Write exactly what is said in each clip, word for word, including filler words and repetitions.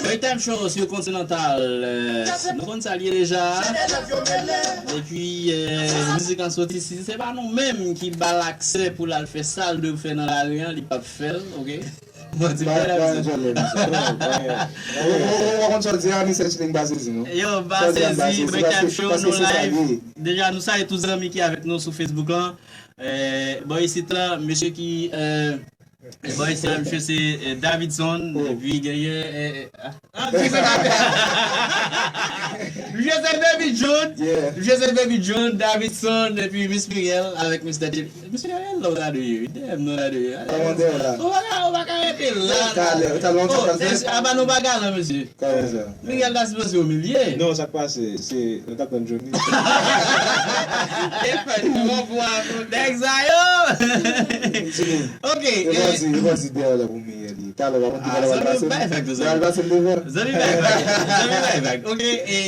Break Time Show sur Continental. Euh, nou konn sa l ye deja. Epi, euh, mizik an soti, si se pa nou menm ki ba l aksè pou l al fè sa l dwe fè nan lari an, li p ap fè l, oke? Mwen di pa, pa, pa, janm menm sa. Non, pa, ou, ou, ou konn sa w di a, misye Chilling pa sezi, non? Yo, pa sezi, Break Time Show, nou live. Deja, nou salye tout zanmi ki avèk nou sou Facebook lan. Eh, bò isit la, mesye ki, eh, bò isit la, mesye se, eh, Davidson, epi genyen, eh, eh, ah, ah, mesye se David. Mesye se Baby John. Mesye se Baby John, Davidson, epi Miss Muriel avèk Mister J. Mesye, lè w ta dwe ye, wi, dèyè m nou ta dwe ye. Kòmandè w la. Ou pa ka, ou pa ka rete la. Talè, talè, yon ti plas. Aba nou pa galan, mesye. Kòman sa? Miguel ta sipoze omilye. Non, sa k pase, se, nou t ap tann Johnny. Stefan, nou bon pou avan. Nèg sa yo! Ok. Yo pa di, yo pa di dèyè la pou Miguel ye. Talè, pa konn ki talè pral pase. Zanmi, bay vag, zanmi. Pral pase m devan. Zanmi, bay vag. Zanmi, bay vag. Ok, e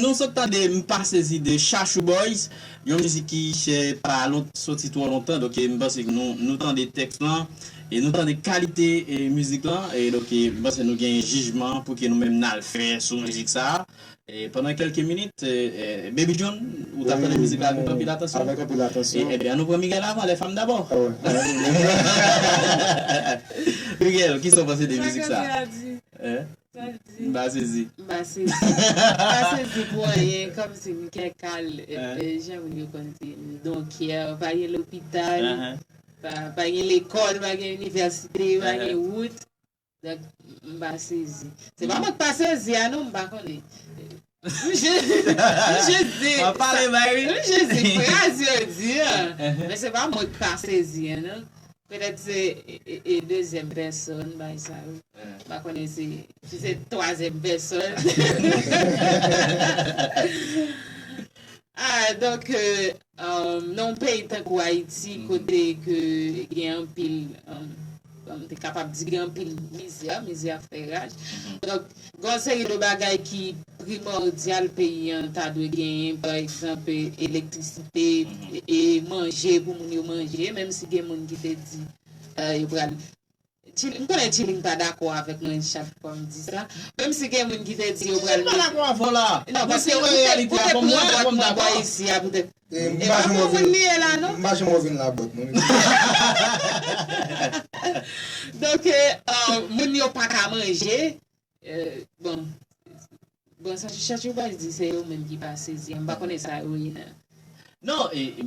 nou sot tande M pa sezi de Chachou Boys. Yon mizik ki, eh, pa lon-, soti twò lontan, donk, eh, m panse ke nou, nou tande tèks lan, e nou tande kalite, eh, mizik lan, e donk, eh, m panse nou gen jijman pou ke nou menm n al fè sou mizik sa a. E pandan kèlke minit, eh, eh, Baby John, ou t ap tande mizik la avèk anpil atansyon. Avèk anpil atansyon. E, ebyen, nou pran Miguel avan, les femmes d'abord. Ah ouais. Miguel, kisa w panse de mizik sa a? Hein? M pa sezi. M pa sezi. M pa sezi pou anyen, kòmsi m kè kal, e, e, jan moun yo konn di, m donkè, pa gen lopital, pa, pa gen lekòl, pa gen inivèsite, pa gen wout. Donk, m pa sezi. Se pa mwen k pa sezi a non, m pa konnen. M jis, m jis di, m jis di fraz yo di an. Men se pa mwen k pa sezi an non. Petèt se, e, e, e, dezyèm pèsòn bay sa yo. M pa konnen si, si se twazyèm pèsòn. Ah, donk, euh, euh, nan yon peyi tankou Ayiti, kote ke gen anpil, euh, euh, m te kapab di gen anpil mizè, mizè fè raj. Donk, gen yon seri de bagay ki primòdyal peyi an ta dwe genyen, pa egzanp, elektrisite, e, e manje pou moun yo manje, menm si gen moun ki te di, euh, yo pral Chil-, m konnen Chilling pa dakò avèk mwen chak fwa m di sa. Menm si gen moun ki te di yo pral. Chilling pa dakò avè w la. Non, paske ou te, ou te pran bwa, pran bwa isi a, poutèt. E pa pou moun li ye la, non? M pa janm wè w vin la bòt, non. Donk, eh, ah, moun yo pa ka manje. Eh, bon, bon, sa, Chachou Boys di se yo menm ki pa sezi an. M pa konnen sa yo ye nan. Non, e, e,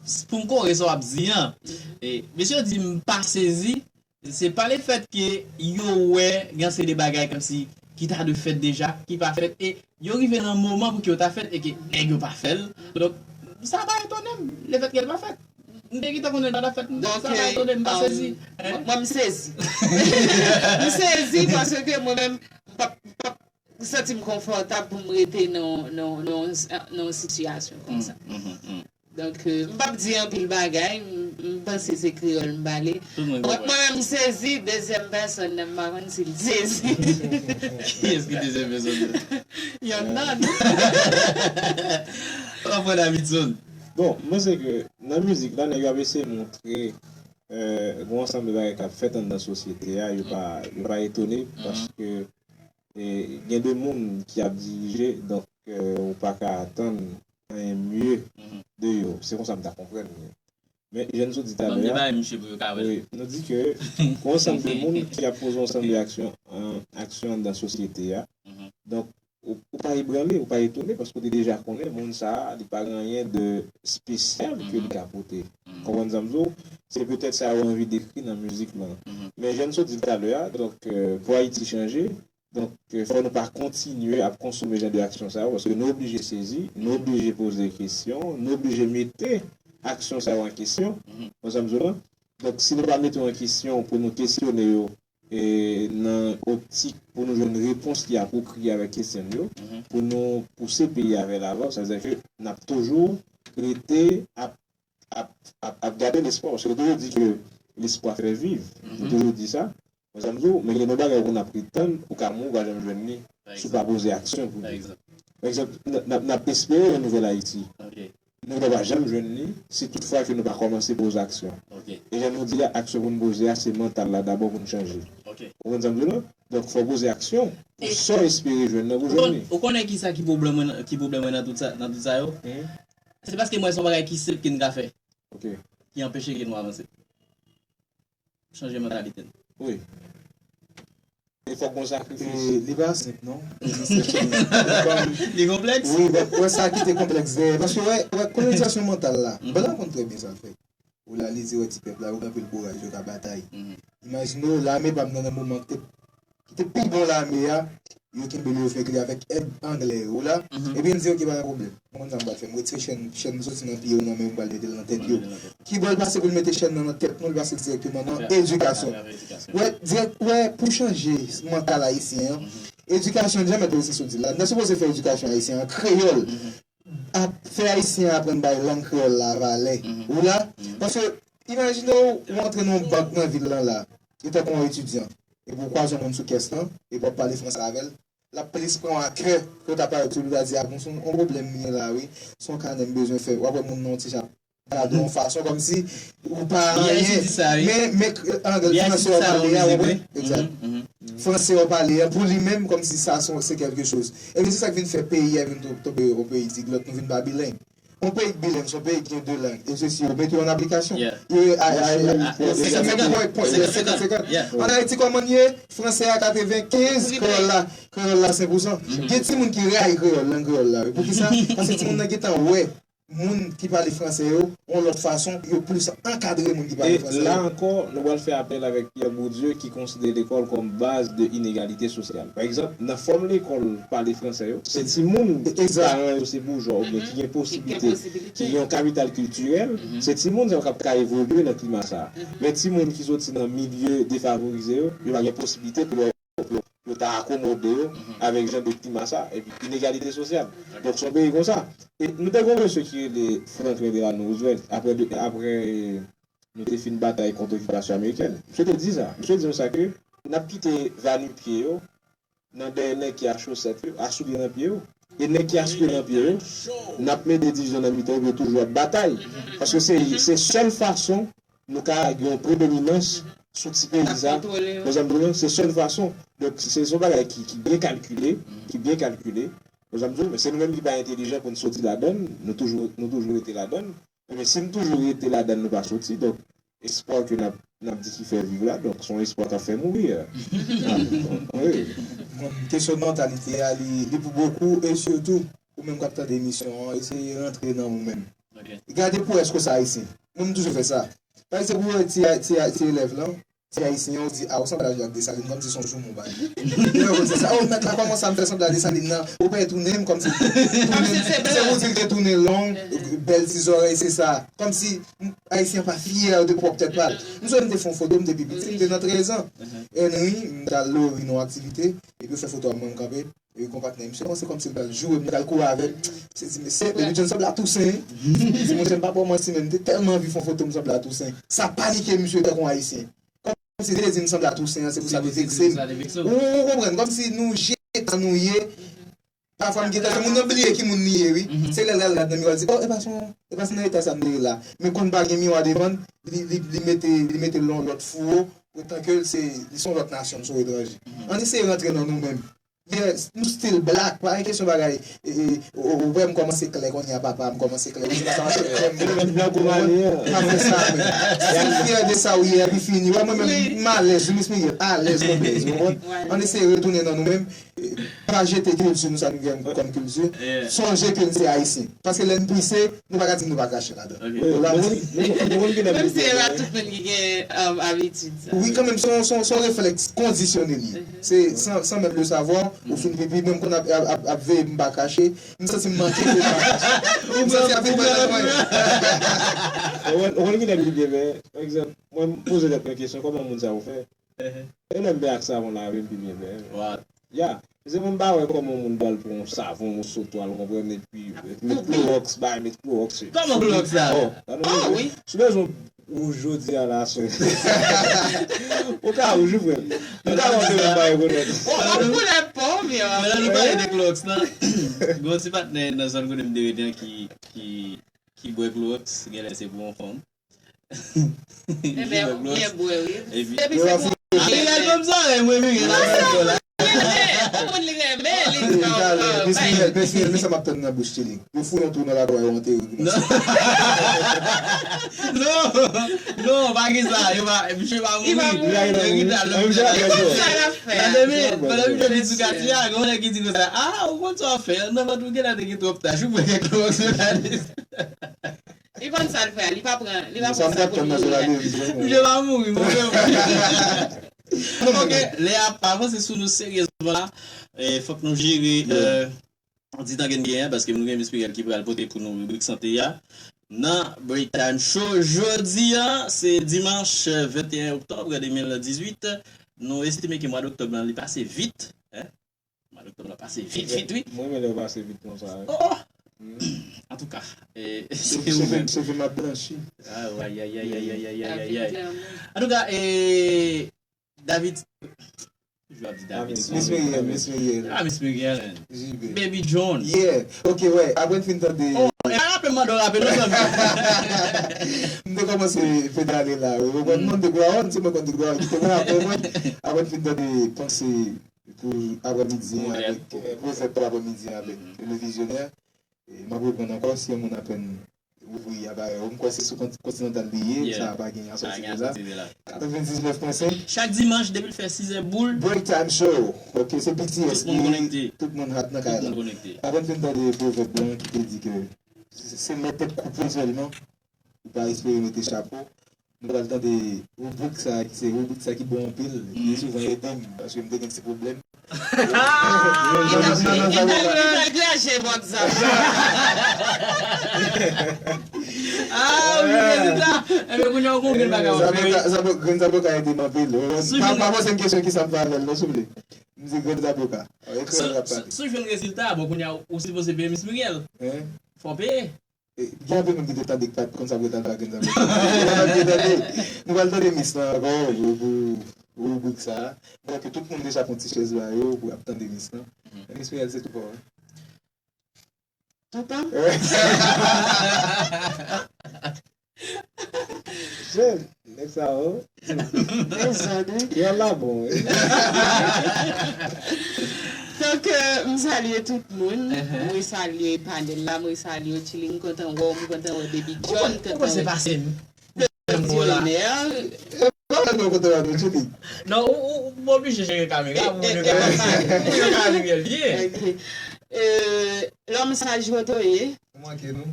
s-, pou m kore sa w ap di an, e, mesye di m pa sezi, se pa lefèt ke yo wè gen seri de bagay kòmsi ki ta dwe fèt deja, ki pa fèt, e yo rive nan moman pou ke yo ta fèt, e ke nèg yo pa fè l. Donk, sa pa etone m, lefèt ke l pa fèt. M te gentan konnen l pa t ap fèt, sa pa etone m, m pa sezi. Mwen, mwen, m sezi. M sezi paske mwen menm, m p ap, m p ap santi m konfòtab pou m rete nan, nan, nan, nan yon sitiyasyon konsa. Donk, euh, m p ap di anpil bagay, m, m panse se kreyòl m pale. Donk, mwen menm, m sezi, dezyèm pèsòn nan, m pa konn si l sezi. Kiyès ki dezyèm pèsòn nan? Yon nan. Anfrè Davidson. Bon, m panse ke nan mizik la, nèg yo ap eseye montre, euh, gen yon ansanm de bagay k ap fèt anndan sosyete a, yo pa, yo pa etone, paske, e, gen de moun ki ap dirije, donk, euh, ou pa ka atann anyen mye de yo. Se konsa m ta konprann li. Men, jan nou sot di talè a, wi, nou di ke gen yon ansanm de moun ki ap poze yon ansanm de aksyon, euh, aksyon anndan sosyete a. Donk, ou, ou pa ebranle, ou pa etone, paske ou te deja konnen moun sa a, li pa gen anyen de espesyal ke li ka pote. Konprann sa m di w? Se petèt sa yo anvi dekri nan mizik lan. Men jan n sot di l talè a, donk, euh, pou Ayiti chanje, donk, euh, fò nou pa kontinye ap konsome jan de aksyon sa yo, paske nou oblije sezi, nou oblije poze kesyon, nou oblije mete aksyon sa yo an kesyon. Konprann sa m di w lan? Donk, si nou pa mete yo an kesyon pou nou kesyone yo, e nan optik pou nou jwenn repons ki apwopriye avèk kesyon yo, pou nou pouse peyi a vè lavan, sa vle di ke n ap toujou rete ap, ap, ap, ap gade lespwa, paske yo toujou di ke lespwa fè viv. Yo toujou di sa. Mezanmi, men gen yon bagay pou n ap ret tann, ou ka mouri, ou pa janm jwenn li. si w pa poze aksyon pou li. Pa egzanp, n ap, n ap espere yon nouvèl Ayiti. Nou pa janm jwenn li si toutfwa ke nou pa kòmanse poze aksyon. E jan nou di a, aksyon pou n poze a, se mantal la dabò pou n chanje. Ou konprann sa m di w la? Donk, fò w poze aksyon pou sa w espere jwenn nan pou jwenn li. Ou konnen kisa ki pwoblèm mwen nan, ki pwoblèm mwen nan tout sa, nan tout sa yo? Se paske m wè se yon bagay ki senp ke n ka fè, ki anpeche ke nou avanse. Chanje mantalite n. Wi. E fòk gon sakrifis. E li pa senp, non. Li konplèks? Wi, wè, wè sa ki te konplèks dèyè. Paske, wè, wè, kolonizasyon mantal la, blan konn trè byen sa l fè. Ou la, li di, wè, ti pèp la, yo gen anpil kouraj, yo ka batay. Imajine w, lame pa m nan, nan moman ki te, ki te pi bon lame a, yo kenbe l, yo fèk li avèk èd anglè yo la. Ebyen, m di, oke, pa gen pwoblèm. Mwen konn sa m pral fè. M retire chèn, chèn soti nan pye yo nan men yo, m pral mete l nan tèt yo. Ki bò l pase pou l mete chèn nan nan tèt nou, l pase dirèkteman nan edikasyon. Wè, dirèk, wè, pou chanje mantal ayisyen an, edikasyon, jan mèt Wilson sot di la, n ta sipoze fè edikasyon ayisyen an kreyòl. Ap fè ayisyen an aprann bay lang kreyòl la valè. Ou la? Paske, imajine w, ou antre nan yon bank nan vil lan la, e tankou yon etidyan, epi w kwaze yon moun sou kès lan, epi w ap pale franse avè l, l ap plis pran w a kè ke w ta pale sou li, w ta di, a bon, se yon pwoblèm m gen la, wi. Se yon kanè m bezwen fè. W ap wè moun nan yon ti jan ap gade w yon fason, kòmsi ou pa anyen. Men, men, k- anglè, franse w pale a, w konprann? Egzak. Franse w pale a, pou li menm, kòmsi sa se, se kèlke choz. Ebyen, se sa k vin fè peyi a vin to- tonbe yon peyi diglòt, nou vin pa bileng. Yon peyi k bileng, se yon peyi ki gen de lang. E sesi, yo mete yo an aplikasyon. Yo, a, a, a, se senkant senkant. Ann Ayiti, kòman n ye? Franse a katrevenkenz, kreyòl la, kreyòl la senk pousan. Gen timoun ki rayi kreyòl, lang kreyòl la, wi. Poukisa? Paske timoun nan gentan wè moun ki pale franse yo, yon lòt fason, yo plis ankadre moun ki pale franse yo. E la ankò, nou pral fè apèl avèk Pierre Bourdieu ki konsidere lekòl kòm baz de inegalite sosyal. Pa egzanp, nan fòm lekòl pale franse yo, se timoun ki paran yo se boujwa oubyen ki gen posiblite, ki gen yon kapital kiltirèl, se timoun sa yo k ap ka evolye nan klima sa a. Men timoun ki soti nan milye defavorize yo, yo pa gen posiblite pou yo, pou yo, pou yo ta akomode yo avèk jan de klima sa, epi inegalite sosyal. Donk, se yon peyi konsa. E nou te gen yon mesye ki rele Franklin Delano Roosevelt, apre, de, apre, e, nou te fin batay kont okipasyon amerikèn. Misye te di sa. Misye di nou sa ke n ap kite va-nu-pieds yo nan dèyè nèg ki a chosèt yo, a soulye nan pye yo. E nèg ki a soulye nan pye yo, n ap mete divizyon nan mitan yo pou yo toujou ap batay. Paske se, se sèl fason nou ka gen yon predominans sou ti peyi sa. Konprann sa m di w lan? Se sèl fason. Donk, se, se yon bagay ki, ki byen kalkile, ki byen kalkile. Konprann sa m di w? Men se nou menm ki pa entelijan pou n soti ladann, nou toujou, nou toujou rete ladann. Men si n toujou rete ladann, nou pa soti. Donk, espwa ke n ap, n ap di ki fè viv la, donk, se yon espwa k ap fè mouri a. Wi. Bon, kesyon mantalite a, li, li pou bokou, e sitou, ou menm k ap tande emisyon an, eseye rantre nan ou menm. Gade pou èske w se Ayisyen. Mwen, m toujou fè sa. Pa egzanp, ou wè ti, ti, ti elèv lan, ti Ayisyen an, ou di, a, ou sanble a Jacques Dessalines, kòmsi se yon joumou w ba li. Ou wè, ou di sa, o, mèt la, kòman sa m fè sanble a Dessalines nan? Ou pè tounen m, kòmsi tounen, se pou di l te tounen long, bèl ti zòrèy, se sa. Kòmsi, m, Ayisyen an pa fyè de pwòp tèt pa l. M sonje m te fè yon foto, m te pi piti, m te nan trèz an. Henry, m t al Lori nan yon aktivite, epi yo fè foto a mwen, m kanpe. E gon patnè, misye panse kòmsi l pral joure m, li pral kouri avè m. Misye di, mesye, depi John sanble a Tousen. Li di, monchè, m pa ba w manti, men m te tèlman anvi fè yon foto, m sanble a Tousen. Sa panike misye tankou yon Ayisyen. Kòmsi li te di m sanble a Tousen an, se pou sa li vekse m. Ou, ou konprann, kòmsi nou jete sa nou ye. Pafwa m gentan, se moun nan bliye ki moun li ye, wi. Se lè l al gad nan miwa, l di, o, e pa se yon, e pa se nan eta sa m te ye la. Men konn pa gen miwa devan l, li, li, li mete, li mete l nan yon lòt fouwo, otan ke se, li se yon lòt nasyon, l se yon etranje. Ann eseye rantre nan nou menm. Yes, nou still black, pa gen kesyon bagay. E, e, ou, ou wè m kòmanse klè kounye a, papa, m kòmanse klè. Ou di, "Papa, m klè, m klè." Menm jan kou male an. Pa fè sa, men. Si w fyè de sa w ye, epi fini. Wè, mwen menm, m alèz, wi, Miss Miguel, alèz, konplèz, ou konprann? Ann eseye retounen nan nou menm, e, pa jete kilti nou, sa nou gen kòm kilti. Sonje ke n se Ayisyen. Paske lè n pise, nou pa ka di nou pa krache ladan. Menm si e pa tout moun ki gen, um, abitid sa. Wi, kanmenm, se yon, se yon, se yon reflèks kondisyone li ye. Se, sans, sans même le savoir, ou fin pipi, menm konn ap, ap, ap, ap veye m pa krache, m santi m manke pou m pa krache. M santi ap vin pran nan mwen. Ou konn, ou konn ki nèg li byen, men, pa egzanp, mwen, m poze tèt mwen kesyon, kòman moun sa yo fè? E lè m byen ak savon lave m pi byen byen. Ya. Se mwen m pa wè kòman yon moun pral pran yon savon, yon sotwal, ou konprann, epi met klowòks, bay met klowòks. Kòman klowòks la? Oh, gade yon moun. Si w bezwen wouj jodi a la, se ou ka wouj wi, frè m. M ka wè w te menm pa rekonèt. Ou wè koulè po m yo. Men lè nou pale de Clorox nan, gen yon ti patnè nan zòn kote m te rete an ki, ki, ki bwè Clorox, genlè se pou yon fanm. Ebyen, ou byen bwè, wi. Epi- Epi se pou Epi lè l konn zòrèy mwen, Miguel ap fè la. Yon moun li renmen, li di Miss Miguel, Miss Miguel, men sa m ap tann nan bouch Chili. Yo fou yon twou nan latwa, yo antere l. Non, non, non, pa gen sa, yo pa, misye pa mouri. Yo kite al nan prizon. Li konn sa l ap fè. Tande byen, pandan misye vin sou katye a, gen yon nèg ki di konsa, ah, ou konn sa w ap fè, nan vant ou genlè te gen twòp tach, ou pran kèk twòp sou la. Li konn sa l fè, li pa pran, li pa pran sa pou li ye. Misye pa mouri, mwen menm. Ok, lè a pa avanse sou nou seryezman la, eh, fòk nou jere, eh, di tan ke n genyen, paske nou gen Miss Miguel ki pral pote pou nou ribrik sante a. Nan Break Time Show, jodi a, se dimanch venteyen oktòb de mil dizuit. Nou estime ke mwa doktòb lan, li pase vit. Hein? Mwa doktòb lan pase vit, vit, wi. Mwen, men lè yo pase vit konsa. Oh! Antouka, eh, se ou menm. Cheve m ap blanchi. Ah, ay, ay, ay, ay, ay, ay, ay, ay, ay. Antouka, eh, David. Toujou ap di David. Miss Miguel, Miss Miguel. Ah, Miss Miguel. J B. Baby John. Yeah, ok, wè, apre n fin tande. Oh, e rape m mande w rape non zanmi. M te kòmanse pedale la, wi. Ou konn mande gwa on, se mwen konn di gwa on, kite mwen apre mwen. Apre n fin tande panse pou aprèmidi an avèk pwovèb pou aprèmidi an avèk le vizyonè. E m ap reprann ankò, si yon moun apèn ouvri aparèy ou, m kwè se sou kont-, kontinantal li ye, sa pa gen asòti de la. Katrevendiznèf pwen senk. Chak dimanch, depi l fè sizè boul. Break Time Show. Ok, se B T S Tout moun konekte. Tout moun hat nan kay la. Tout moun konekte. Apre n fin tande pwovèb lan ki te di ke se, se lè tèt koupe sèlman, ou pa espere mete chapo. Nou pral tande ribrik sa ki se ribrik sa ki bon anpil. Li souvan ede m paske m te gen ti pwoblèm. Li pral graje bòt zam. Ah, wi, rezilta. Enben, kounye a ou konn bagay ou fè. Zaboka, zabo-, grenn zaboka ede m anpil. Pa, pa poze m kesyon ki sa m fè avè l non, souple. M di grenn zaboka. Ekri l ap pale. Si w jwenn rezilta, bon, kounye a ou sipoze peye Miss Miguel. Fò w peye. Gen anpil moun ki te tande ki pa t konn sa pou yo t al pa grenn zaboka. Nou pral tande Miss lan ankò pou ribrik sa. Donk tout moun deja pran ti chèz ba yo pou ap tande Miss lan. Miss Miguel, se tou pa w. Tonton? Jèn, nèg sa yo. Dezòd, wi. Yo la bon, wi. Donk, euh, m salye tout moun. Mwen salye panèl la, mwen salye Chili, m kontan wè w, m kontan wè Baby John, m kontan wè pase m. Mwen kontan wè w tou, Chili. Non, ou, ou, ou oblije jere kamera pou moun yo ka wè. Pou yo ka wè byen. Ok. Euh, lòm saj kote w ye? Ou manke nou.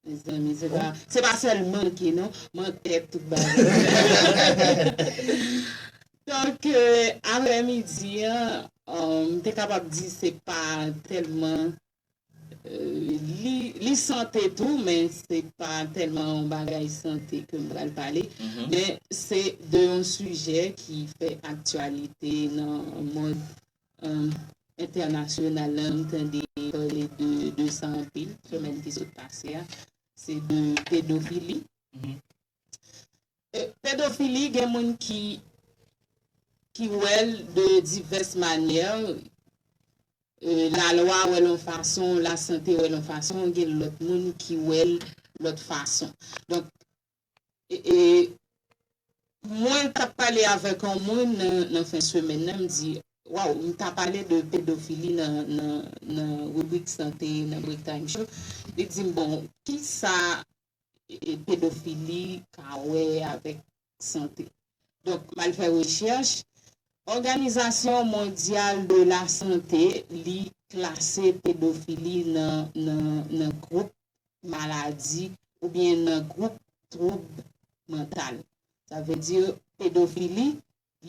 Mezanmi, se pa, se pa sèl manke, non. Mank tèt, tout bagay. Donk, euh, aprèmidi an, euh, m te kapab di se pa tèlman, euh, li, li sante tou, men se pa tèlman yon bagay sante ke m pral pale. Men se de yon sijè ki fè aktyalite nan mond, euh, entènasyonal la, m tande pale de, de sa anpil, semèn ki sot pase a. Se de pedofili. E, pedofili, gen moun ki, ki wè l de divès manyè. E, lalwa wè l yon fason, lasante wè l yon fason, gen lòt moun ki wè l lòt fason. Donk, e, e, mwen t ap pale avèk yon moun nan, nan fen semèn nan, m di, waw, m ta pale de pedofili nan, nan, nan ribrik sante, nan Break Time Show. Li di m, bon, kisa, e, pedofili ka wè avèk sante? Donk, m al fè rechèch. Òganizasyon Mondyal de la Sante, li klase pedofili nan, nan, nan gwoup maladi oubyen nan gwoup twoub mantal. Sa vle di pedofili,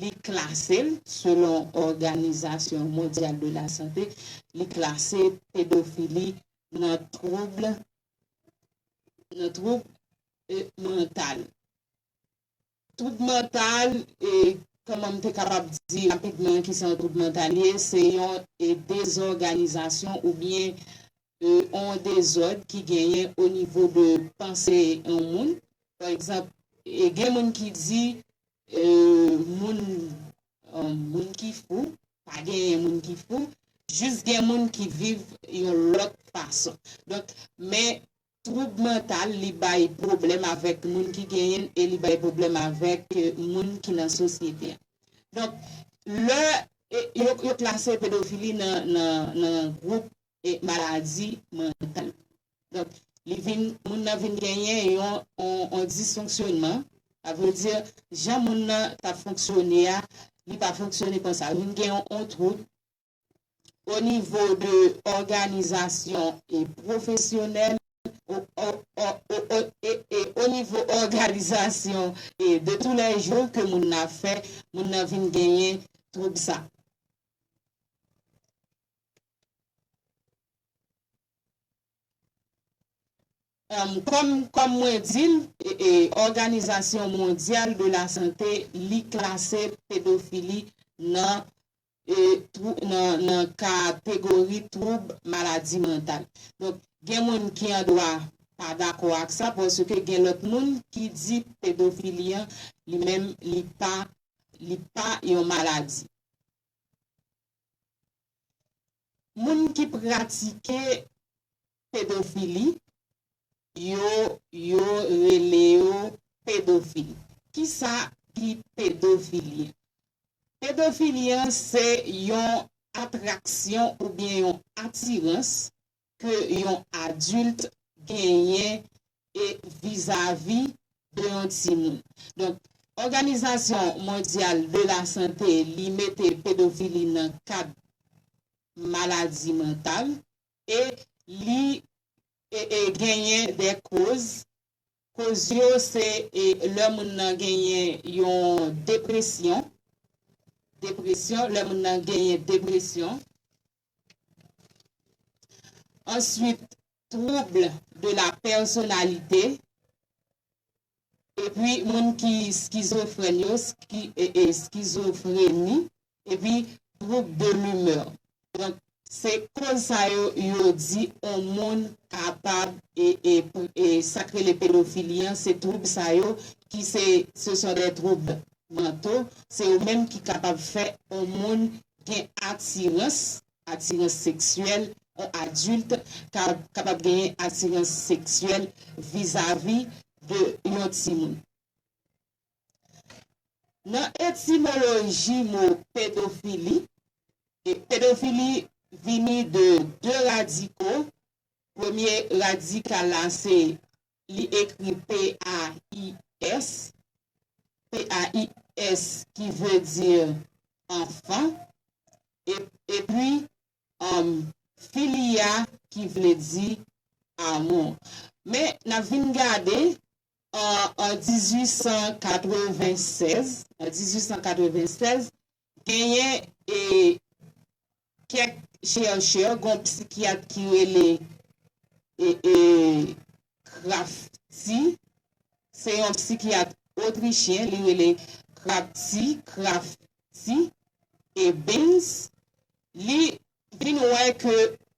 li klase l, selon Òganizasyon Mondyal de la Sante, li klase pedofili nan twoub, nan twoub, e, mantal. Twoub mantal, e, kòman m te kapab di rapidman kisa yon twoub mantal ye, se yon, e, dezòganizasyon oubyen, e, yon dezòd ki genyen o nivo de panse yon moun. Pa egzanp, e, gen moun ki di, e, moun, um, moun ki fou, pa genyen moun ki fou, jis gen moun ki viv yon lòt fason. Donk, men twoub mantal, li bay pwoblèm avèk moun ki genyen l e li bay pwoblèm avèk, eh, moun ki nan sosyete a. Donk, lè, eh, yo, yo klase pedofili nan, nan, nan gwoup, eh, maladi mantal. Donk, li vin, moun nan vin genyen yon, yon, yon disfonksyonman. Sa vle di, jan moun nan t ap fonksyone a, li pa fonksyone konsa. Vin gen yon, yon twoub o nivo de òganizasyon e pwofesyonèl, o, o, o, o, o, e, e o nivo òganizasyon e de tou lè jou ke moun nan ap fè, moun nan vin genyen twoub sa. Èm, kòm, kòm mwen di l, e, e, Òganizasyon Mondyal de la Sante, li klase pedofili nan, e, twou-, nan, nan kategori twoub maladi mantal. Donk, gen moun ki an dwa pa dakò ak sa, paske gen lòt moun ki di pedofili an, li menm, li pa, li pa yon maladi. Moun ki pratike pedofili, yo, yo rele yo pedofil. Kisa ki pedofili? Pedofili an se yon atraksyon oubyen yon atirans ke yon adilt genyen e vizavi de yon timoun. Donk, Òganizasyon Mondyal de la Sante, li mete pedofili nan kad maladi mantal e li, e, e genyen de koz. Koz yo se, e, lè moun nan genyen yon depresyon, depresyon, lè moun nan genyen depresyon. Answit, trouble de la personnalité, epi moun ki skizofrèn yo, ski-, e, e, skizofreni, epi trouble de l'humeur. Donk, se koz sa yo, yo di on moun kapab, e, e, e sa k rele pedofili an, se twoub sa yo ki se, ce sont des troubles mentaux, se yo menm ki kapab fè on moun gen atirans, atirans seksyèl, on adilt ka, kapab genyen atirans seksyèl vizavi de yon timoun. Nan etimoloji mo pedofili, e pedofili vini de de radiko. Premye radikal la se, li ekri P A I S, P A I S ki vle di anfan, e, epi, um, filia ki vle di amou. Men, n ap vin gade, an, an dizuit san katreven sèz, an dizuit san katreven sèz, genyen, e, kèk chèchè, gon psikyat ki rele, e, e, Krafti, se yon psikyat otrichyen, li rele Krafti, Krafti e Binz, li vin wè ke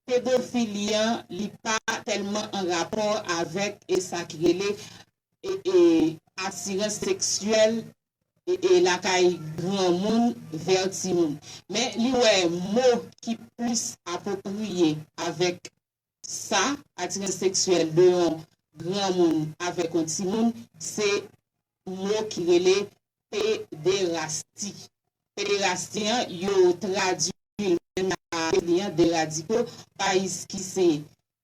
pedofili an, li pa tèlman an rapò avèk, e sa ki rele, e, e, atirans seksyèl, e, e lakay granmoun vè timoun. Men li wè mo ki plis apwopriye avèk sa, atirans seksyèl de yon granmoun avèk yon timoun, se mo ki rele pederasti. Pederasti an, yo tradui l menm a li an, de radiko, pais ki se,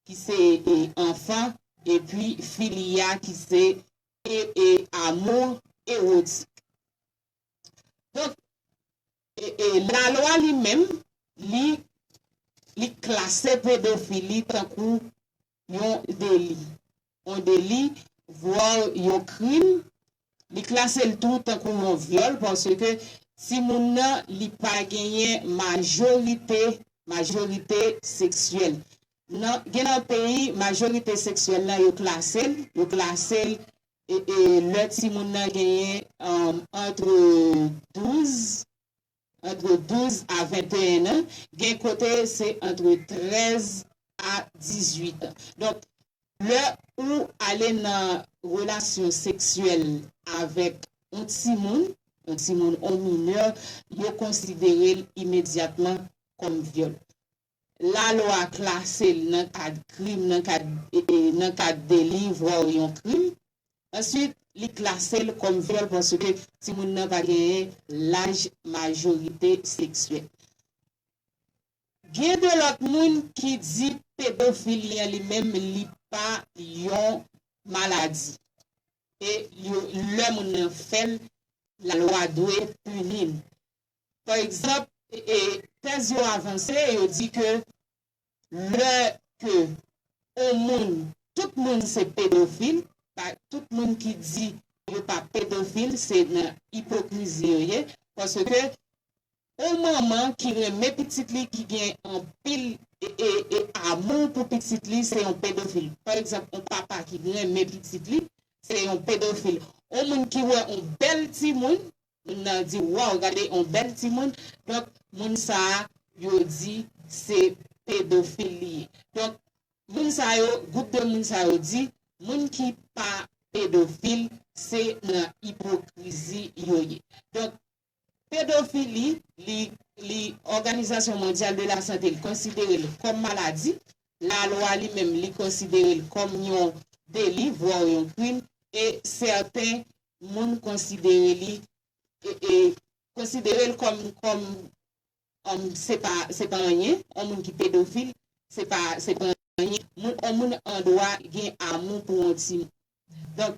ki se, e, anfan, epi filia ki se, e, e, amou ewotik. Donk, e, e, lalwa li menm, li, li klase pedofili tankou yon deli. Yon deli, vwal yon krim. Li klase l tou tankou yon vyòl, paske timoun nan, li pa genyen majorite, majorite seksyèl. Nan, gen nan peyi, majorite seksyèl la, yo klase l, yo klase l, e, e lè timoun nan genyen, um, antre douz, antre douz a venteyen an, gen kote se antre trèz a dizuit an. Donk, lè ou ale nan relasyon seksyèl avèk yon timoun, yon timoun, yon minè, yo konsidere l imedyatman kòm vyòl. Lalwa klase l nan kad krim, nan kad, e, e, nan kad deli, vwa yon krim. Answit, li klase l kòm vyòl paske timoun nan pa genyen laj majorite seksyèl. Gen de lòt moun ki di pedofili an li menm, li pa yon maladi. E yo, lè moun nan fè l, lalwa dwe pini l. Pa egzanp, e, e, tèz yo avanse, yo di ke lè ke yon moun, tout moun se pedofil, pa, tout moun ki di yo pa pedofil, se nan ipokrizi yo ye, paske yon manman ki renmen pitit li, ki gen anpil e, e, e amou pou pitit li, se yon pedofil. Pa egzanp, yon papa ki renmen pitit li, se yon pedofil. Yon moun ki wè yon bèl timoun, moun nan di, "Waw, gade yon bèl timoun." Donk, moun sa a, yo di se pedofil li ye. Donk, moun sa yo, gwoup de moun sa yo di, moun ki pa pedofil, se nan ipokrizi yo ye. Donk, pedofili, li, li, Òganizasyon Mondyal de la Sante, li konsidere l kòm maladi. Lalwa li menm, li konsidere l kòm yon deli, vwa yon krim, e sèten moun konsidere li, e, e, konsidere l kòm, kòm, um, se pa, se pa anyen, yon moun ki pedofil, se pa, se pa anyen, moun, yon moun an dwa gen amou pou yon timoun. Donk,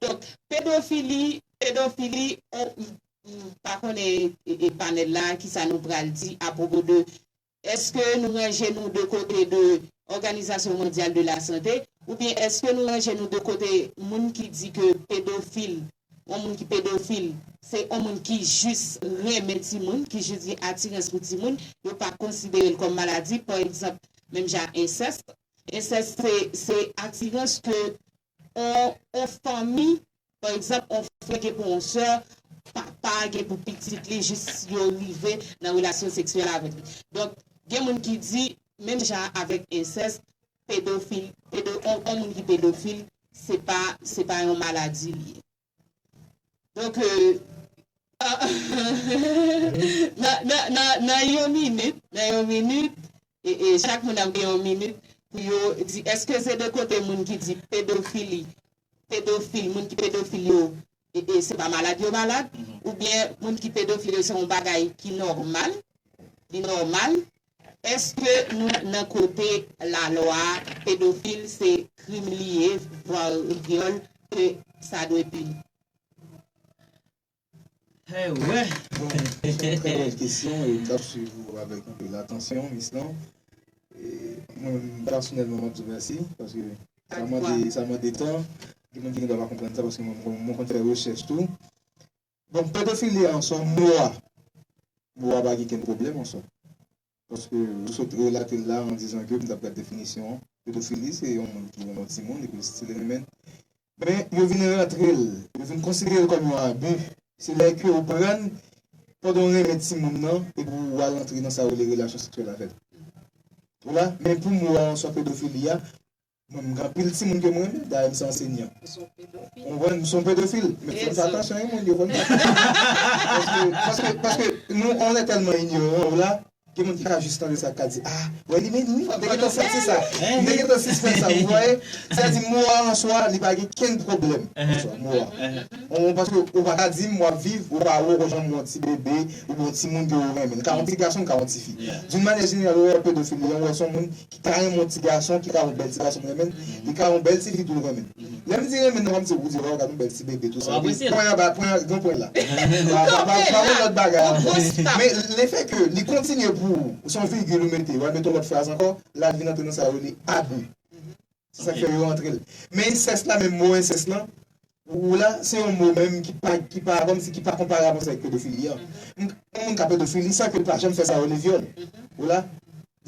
Donk, pedofili, pedofili, on, m, m pa konnen, e, e, panèl la, kisa nou pral di apwopo de, èske nou ranje nou de kote de Òganizasyon Mondyal de la Sante, oubyen èske nou ranje nou de kote moun ki di ke pedofil, yon moun ki pedofil, se yon moun ki jis renmen timoun, ki jis gen atirans pou timoun, yo pa konsidere l kòm maladi, pa egzanp, menm jan ensès, Ensès se, se atirans ke on, on fanmi, pa egzanp, on frè gen pou on sè, papa gen pou pitit li, jis yo rive nan relasyon seksyèl avèk li. Donk, gen moun ki di, menm jan avèk ensès, pedofil, pedo, on, on moun ki pedofil, se pa, se pa yon maladi li ye. Donk, euh, nan, nan, nan, nan yon minit, nan yon minit, e, e chak moun ap gen yon minit pou yo di, èske se de kote moun ki di pedofili, pedofil, moun ki pedofil yo, e, e se pa malad yo malad, oubyen moun ki pedofil yo se yon bagay ki nòmal, li nòmal, èske nou nan kote lalwa a, pedofil se krim li ye, vwa vyòl, ke sa dwe pini? Bon, se yon trè bèl kesyon e m t ap swiv ou avèk anpil atansyon, Miss lan. E mwen menm pèsonèlman m ap di w mèsi paske sa mande, sa mande tan. Gen moun ki gendwa pa konprann sa paske mwen, mwen, mwen konn fè rechèch tou. Bon, pedofili an swa, mo a, mo a pa gen kenn pwoblèm an swa. Paske ou sot relate l la an dizan ke m t ap gad definisyon an. Pedofili se yon moun ki renmen yon timoun epi l still renmen l. Men yo vin rantre l, yo vin konsidere l kòm yon abi. Se lè ke ou pran l pandan w renmen timoun nan epi w al antre nan sa yo rele relasyon seksyèl avè l. Ou la, men pou mo a an swa pedofili a, mwen m gen anpil timoun ke m renmen, dayè m se ansenyan. Ou konprann, m se yon pedofil. Men fò n fè atansyon wi moun, yo fò n fè atansyon. Paske, paske, paske nou, on est tellement ignorant, ou la, gen moun ki ka jis tande sa, ka di, ah, wè li menm wi, m te gentan santi sa. M te gentan sispèk sa, ou vwè? Sètadi mo a an swa, li pa gen kenn pwoblèm an swa, mo a. On, paske ou pa ka di m w ap viv, ou pa wè w janm wè yon ti bebe, oubyen yon timoun ke w renmen. Li ka yon ti gason, li ka yon ti fi. D'une manière générale, ou wè pedofili an, ou wè se yon moun ki ka renmen yon ti gason, ki ka yon bèl ti gason renmen l, li ka yon bèl ti fi tou renmen l. Lè m di renmen nan, pa m di ou di, waw, gad yon bèl ti bebe, tou sa. Epi pwen an ba, pwen an, gen pwen la. Pa, pa, pa, pa yon lòt bagay ankò. Men lefè ke li kontinye pou ou, se yon vigil ou mete, w al mete yon lòt fraz ankò, la l vin antre nan sa yo rele abi. Se sa k fè yo antre l. Men ensès la, menm mo ensès lan, ou la, se yon mo menm ki pa, ki pa, kòmsi ki pa konparab ansanm avèk pedofili an. M, yon moun ka pedofili san ke l pa janm fè sa yo rele vyòl. Ou la,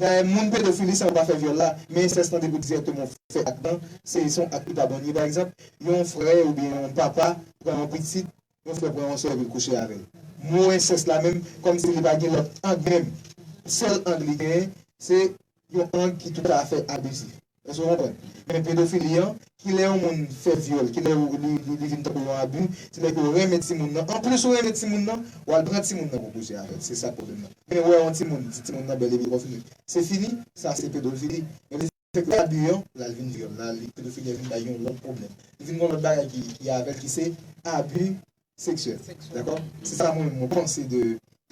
dayè, moun pedofili san yo pa fè vyòl la, men ensès lan depi w dirèkteman fè ak lan, se, se yon ak ki pa bon. Li, pa egzanp, yon frè oubyen yon papa pran yon pitit, yon frè pran yon sè epi l kouche avè l. Mo ensès la menm, kòmsi li pa gen lòt ang menm. Sèl ang li genyen, se yon ang ki toutafè abizif. Èske w konprann? Men pedofili an, kilè yon moun fè vyòl, kilè li, li, li vin tankou yon abi, se lè ke w renmen timoun nan. Anplis ou renmen timoun nan, w al pran timoun nan pou kouche avè l. Se sa k pwoblèm nan. Men w wè yon timoun, di timoun nan bèl epi konfime. Se fini, sa se pedofili. Men lè se ke abi an, la l vin vyòl, la li pedofili an vin bay yon lòt pwoblèm. Li vin gen yon lòt bagay ki, ki avè l, ki se abi seksyèl. Dakò? Se sa mwen menm mwen panse de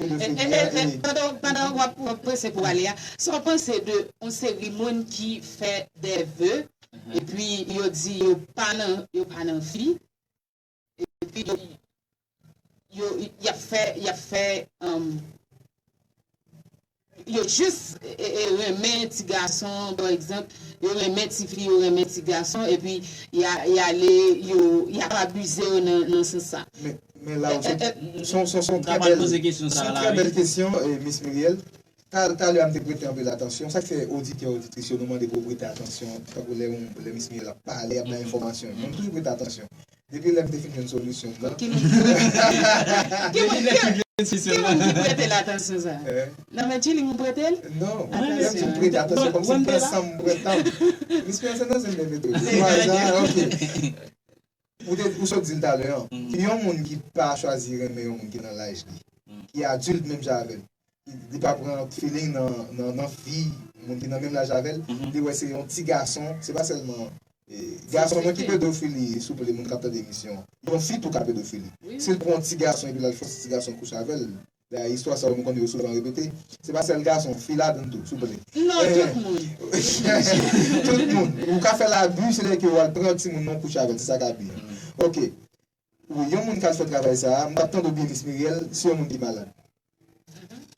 pedofili a. E, e, e, pandan, pandan w ap, w ap prese pou ale a, sa w panse de yon seri moun ki fè de ve, epi yo di yo pa nan, yo pa nan fi, epi yo, yo, y ap fè, y ap fè, um, yo jis, e, e, renmen ti gason, pa egzanp, yo renmen ti fi, yo renmen ti gason, epi y a, y ale, yo, y ap abize yo nan, nan sans sa. Men, men la ou sot, se yon, se yon, se yon trè bèl, se yon trè bèl kesyon, eh, Miss Muriel. Ta, talè a m te prete anpil atansyon. Sa k fè oditè, oditris yo, nou mande pou yo prete atansyon, tankou lè, lè Miss Muriel ap pale, ap bay enfòmasyon. Mwen, m toujou prete atansyon. Depi lè m te fin jwenn solisyon m nan. Ki moun, ki, ki moun, ki, ki moun ki prete l atansyon sa? Non, men Chilling, ou prete l? Non, lè m di m prete atansyon, kòmsi m pran san m, m pran tan m. Miss Muriel, se nan zen m te mete w. Ou sot di l talè an. Yon moun ki pa chwazi renmen yon moun ki nan laj li, ki adilt menm jan avè l, li pa pran feeling nan, nan, nan fi, moun ki nan menm laj avè l, li wè se yon ti gason, se pa sèlman, eh, gason non ki pedofili, souple, moun k ap tande emisyon an. Yon fi tou ka pedofili. Si l pran yon ti gason epi l al fòse ti gason kouche avè l, dayè istwa sa yo nou konnen yo souvan repete, se pa sèl gason, fi ladan l tou, souple. Non, tout moun. Tout moun. Ou ka fè labi, se lè ke w al pran timoun nan kouche avè l, se sa k abi an. Oke. Wi, yon moun k al fè travay sa a, m t ap tande w byen, Miss Muriel, se yon moun ki malad.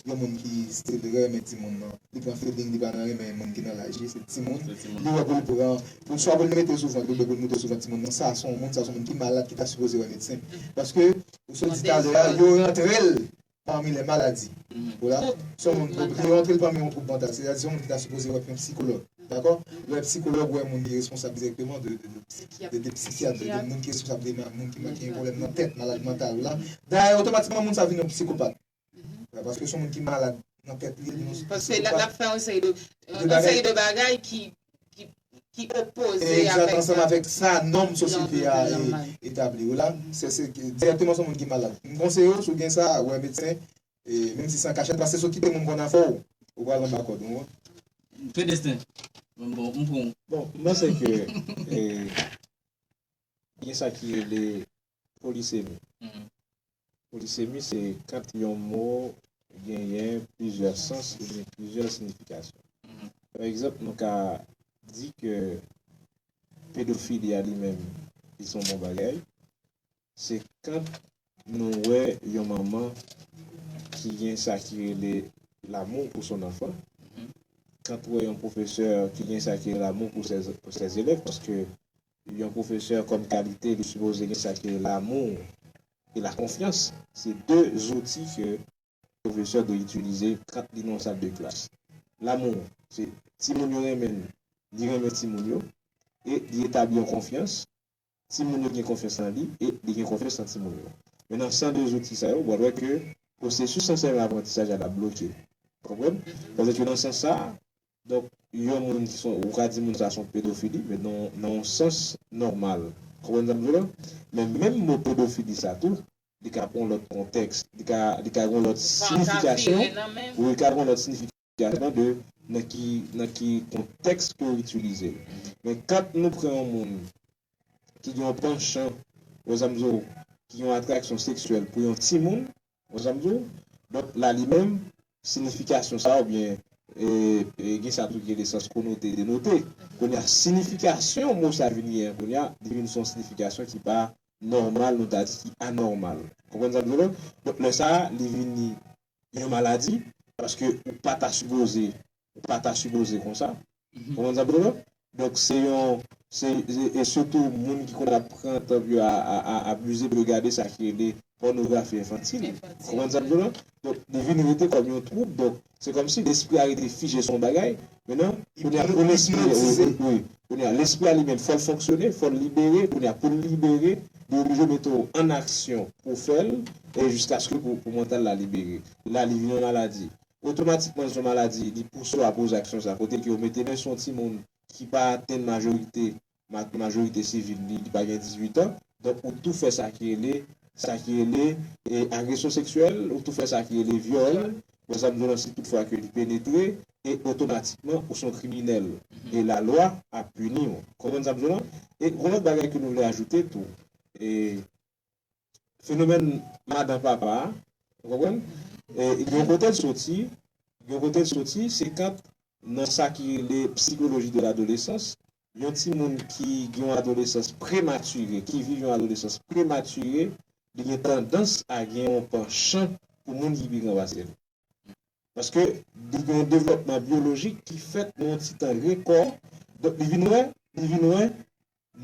Yon moun ki still renmen timoun nan. Li pran feeling, li pa nan renmen moun ki nan laj li, se timoun. Li wè pou l pran, pou swa pou l mete sou vant, oubyen pou l moute sou vant timoun nan. Sa se yon moun, sa se yon moun ki malad, ki ta sipoze wè medsen. Paske, ou sot di talè a, yo rantre l pami lè maladi. Ou la, se yon moun, li rantre l pami yon twoub mantal. Sètadi, se yon moun ki ta sipoze wè yon sikològ. Dakò? Lè sikològ wè moun ki responsab dirèkteman de, de, de, de, de psikyat, de, de moun ki responsab de ma-, moun ki, ki gen pwoblèm nan tèt, malad mantal la. Dayè, otomatikman, moun sa vin yon psikopat. Paske se yon moun ki malad nan tèt li, li yon psikopat. Paske l ap fè yon seri de, yon seri de bagay ki, ki, ki opoze avèk, ansanm avèk sa nòm sosyete a etabli. Ou la, se, se dirèkteman se yon moun ki malad. M konseye w, si w gen sa, wè medsen, e, menm si se an kachèt, paske si w kite moun konn afè w, ou pral anba kòd, ou konprann? Fè desten. Bon, m pran w. Bon, m panse ke, e, gen sa ki rele polisemi. Polisemi, se kan yon mo genyen plizyè sans oubyen plizyè siyifikasyon. Pa egzanp, nou ka di ke pedofili a li menm, li se yon bon bagay. Se kan nou wè yon manman ki gen sa ki rele l'amour pour son enfant, kan ou wè yon pwofesè ki gen sa ki rele l'amour pour ses, pour ses élèves, paske yon pwofesè kòm kalite, li sipoze gen sa ki rele l'amour e la confiance. Se de zouti ke pwofesè dwe itilize kan li nan yon sal de klas. L'amour, se timoun yo renmen l, li renmen timoun yo, e li etabli yon konfyans, timoun yo gen konfyans nan li, e li gen konfyans nan timoun yo. Men nan san de zouti sa yo, w pral wè ke pwosesis ansèyman aprantisaj la ap bloke. Konprann? Paske nan sans sa, donk, yon moun ki son, ou ka di moun sa son pedofili, men nan, nan yon sans nòmal. Konprann sa m di w la? Men menm mo pedofili sa tou, li ka pran yon lòt kontèks, li ka, li ka gen yon lòt siyifikasyon, wi, li ka gen yon lòt siyifikasyon de nan ki, nan ki kontèks ke w itilize l. Men kan nou pran yon moun ki gen yon panchan, wè sa m di w, ki gen yon atraksyon seksyèl pou yon timoun, wè sa m di w, donk la li menm, siyifikasyon sa oubyen, e, e, gen sa tou ki gen de sans konote, denote. Kounye a, siyifikasyon mo sa vin gen an, kounye a, li vin se yon siyifikasyon ki pa nòmal, nou ta di ki anòmal. Konprann sa m di w la? Donk, lè sa a, li vini yon maladi, paske ou pa ta sipoze, ou pa ta sipoze konsa. Konprann sa m di w la? Donk, se yon, se, e, e sitou moun ki konn ap pran tan pou yo a, a, a, abize, pou yo gade sa ki rele pònografi enfantil. Konprann sa m di w la? Donk, li vin rete kòm yon twoub. Donk, se kòmsi lespri a rete fije sou yon bagay. Mentnan, kounye a, pou lespri, wi, wi, kounye a, lespri a li menm, fò l fonksyone, fò l libere. Kounye a, pou l libere, li oblije mete w an aksyon pou w fè l, e jiskaske pou, pou mantal la libere. La, li vin yon maladi. Otomatikman, se yon maladi, li pouse w a poze aksyon sa. Kote ke w mete men sou yon timoun ki pa atenn majorite, ma- majorite sivil li, li pa gen dizuit an. Donk, ou tou fè sa ki rele, sa ki rele e, agresyon seksyèl, ou tou fè sa ki rele vyòl, bon, sa m di w lan, si toutfwa ke li penetre, e otomatikman, ou se yon kriminèl. E lalwa ap pini w. Konprann sa m di w lan? E yon lòt bagay ke nou vle ajoute tou, e fenomèn madan papa a, ou konprann? E, gen yon kote l soti, gen yon kote l soti, se kan nan sa ki rele psychologie de l'adolescence, yon timoun ki gen yon adolesans prematire, ki viv yon adolesans prematire, li gen tandans a gen yon panchan pou moun ki pi gran pase l. Paske li gen yon devlòpman byolojik ki fèt nan yon ti tan rekò. Donk, li vin wè, li vin wè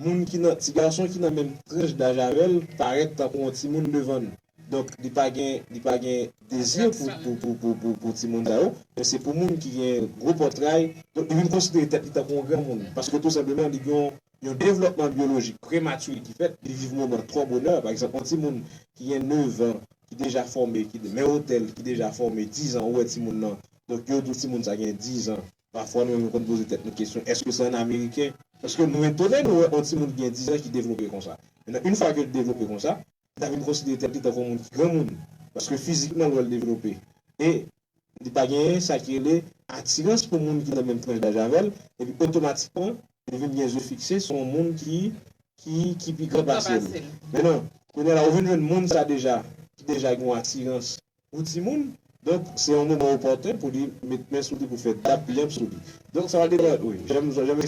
moun ki nan, ti gason ki nan menm tranch daj avè l parèt tankou yon timoun devan l. Donk, li pa gen, li pa gen dezi pou, pou, pou, pou, pou, pou timoun sa yo, men se pou moun ki gen gwo pòtray. Donk, li vin konsidere tèt li tankou yon granmoun. Paske, tou senpleman, li gen yon, yon devlòpman byolojik prematire ki fèt, li viv moman twò bonè. Pa egzanp, yon timoun ki gen nèf an, ki deja fòme, ki men otèl, ki deja fòme diz an, ou wè timoun nan. Donk, yo di w timoun sa gen diz an. Pafwa, nou menm, nou konn poze tèt nou kesyon, èske se an Ameriken? Paske nou etone, nou wè yon timoun ki gen diz an ki devlope konsa. Mentnan, yon fwa ke l devlope konsa, li ta vin konsidere tèt li tankou yon moun ki granmoun. Paske fizikman, l wè l devlope. E li pa genyen sa ki rele atirans pou moun ki nan menm tranch daj avè l, epi otomatikman, li vin gen zye fikse sou yon moun ki, ki, ki pi gran pase l. Mentnan, kounye a la, ou vin jwenn moun sa deja, ki deja gen yon atirans pou timoun. Donk, se yon moman opòten pou li met men sou li, pou fè dap li an sou li. Donk, sa va depann, wi, jan m, jan m,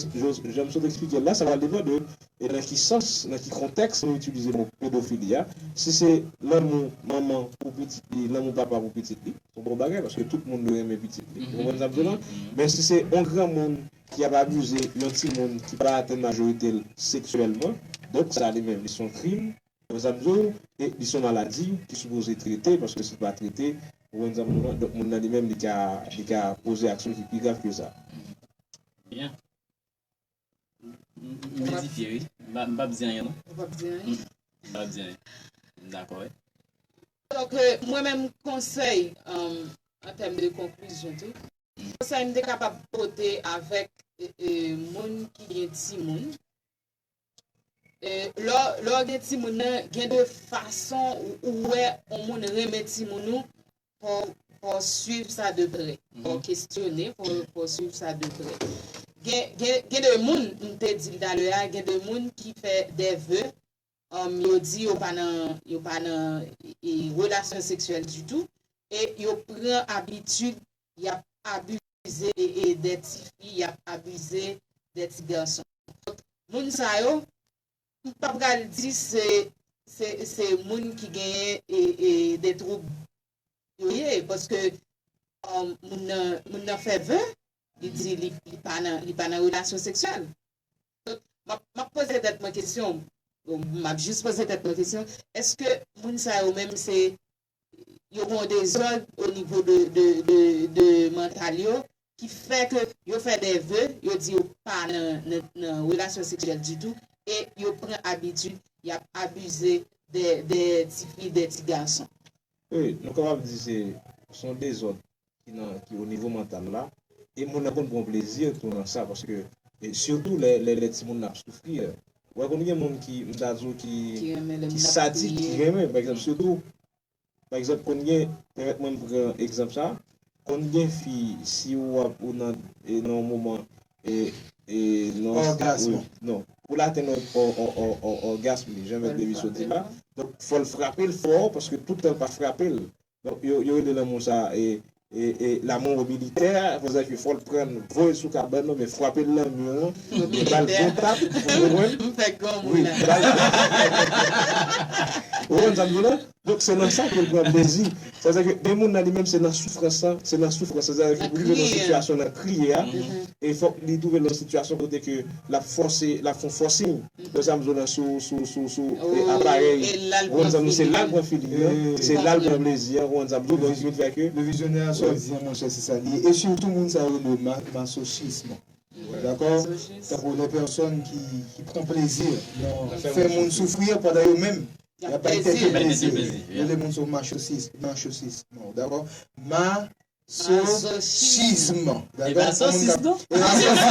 jan m sot eksplike l la, sa va depann de, e nan ki sans, nan ki kontèks nou itilize mo pedofili a. Si se lanmou manman pou pitit li, lanmou papa pou pitit li, se yon bon bagay, paske tout moun dwe renmen pitit li. Ou konprann sa m di w lan? Men si se yon granmoun ki ap abize yon timoun ki pa atenn majorite l seksyèlman, donk sa li menm, li se yon krim, ou konprann sa m di w, e li se yon maladi ki sipoze trete, paske si l pa trete, ou konprann sa m di w lan, donk moun nan li menm, li ka, li ka poze aksyon ki pi grav ke sa. Byen. M, m, m meditye, wi. M pa, m p ap di anyen, non. Ou p ap di anyen? Mm. M p ap di anyen. M dakò, wi. Donk, euh, mwen menm, konsèy, euh, an tèm de konklizyon tou, konsèy m te kapab pote avèk, e, e, moun ki gen timoun, e, lè, lè w gen timoun nan, gen de fason ou, ou wè yon moun renmen timoun ou, fò, fò w swiv sa de prè. Fò w kestyone, fò, fò w swiv sa de prè. Gen, gen, gen de moun, m te di l talè a, gen de moun ki fè de ve, um, yo di yo pa nan, yo pa nan, e, relasyon seksyèl ditou, e yo pran abitid, y ap abize, e, e, de tifi, y ap abize de ti gason. Donk, moun sa yo, m pa pral di se, se, se moun ki genyen, e, e, de twoub yo ye, paske, um, moun nan, moun nan fè ve, li di li, li pa nan, li pa nan relasyon seksyèl. Donk, m ap, m ap poze tèt mwen kesyon, m ap jis poze tèt mwen kesyon, èske moun sa yo menm se, yo gen yon dezòd o nivo de, de, de, de mantal yo, ki fè ke yo fè de ve, yo di yo pa nan, nan, nan relasyon seksyèl ditou, e yo pran abitid, y ap abize de, de tifi, de ti gason. Wi, nou kapab di se, se yon dezòd ki nan, ki o nivo mantal la, e moun nan konn pran plezi tou nan sa, paske, e sitou lè, lè, lè timoun nan ap soufri, ou wè konn gen moun ki, m ta di w ki, ki sadik, ki renmen, pa egzanp, sitou, pa egzanp, konn gen, pèmèt mwen m pran egzanp sa, konn gen fi, si w ap, ou nan, e, nan yon moman, e, e, nan, wi, non, pou l atenn o, o, o, o, o, ògasm li, jan mèt Davis sot di la, donk, fò l frape l fò, paske tout tan l pa frape l. Donk, yo, yo rele lanmou sa, e, e, e, l'amour militaire, sa vle di ke fò l pran l, voye l sou kabann nan, men frape l nan mi an, men ba l bon tap, ou konprann? M fè granmoun la. Wi, ba l Ou konprann sa m di w la? Donk, se nan sa ke l pran plezi. Sa vle di ke gen moun nan li menm, se nan soufrans lan, se nan soufrans lan. Sa vle di ke pou rive nan sitiyasyon nan kriye a, e fòk li twouve l nan sitiyasyon kote ke l ap fòse, l ap fè yon fòsing. Donk, sa m di w la sou, sou, sou, sou, e, aparèy. Ou konprann sa m di w, se la l pran feeling nan, se la l pran plezi an, ou konprann sa m di w, donk, ki vin fè ke. Le visionnaire a sa w di an, monchè, se sa l ye. E sitou moun sa yo rele ma-, masochisme. Dakò? Tankou les personnes qui, qui prend plaisir nan fè moun soufri pandan yo menm y ap bay tèt yo plezi. Yo rele moun sa yo masochis, masochis. Bon, dakò? Ma, masochism. Dakò? E pa sosis, non? E pa sosis.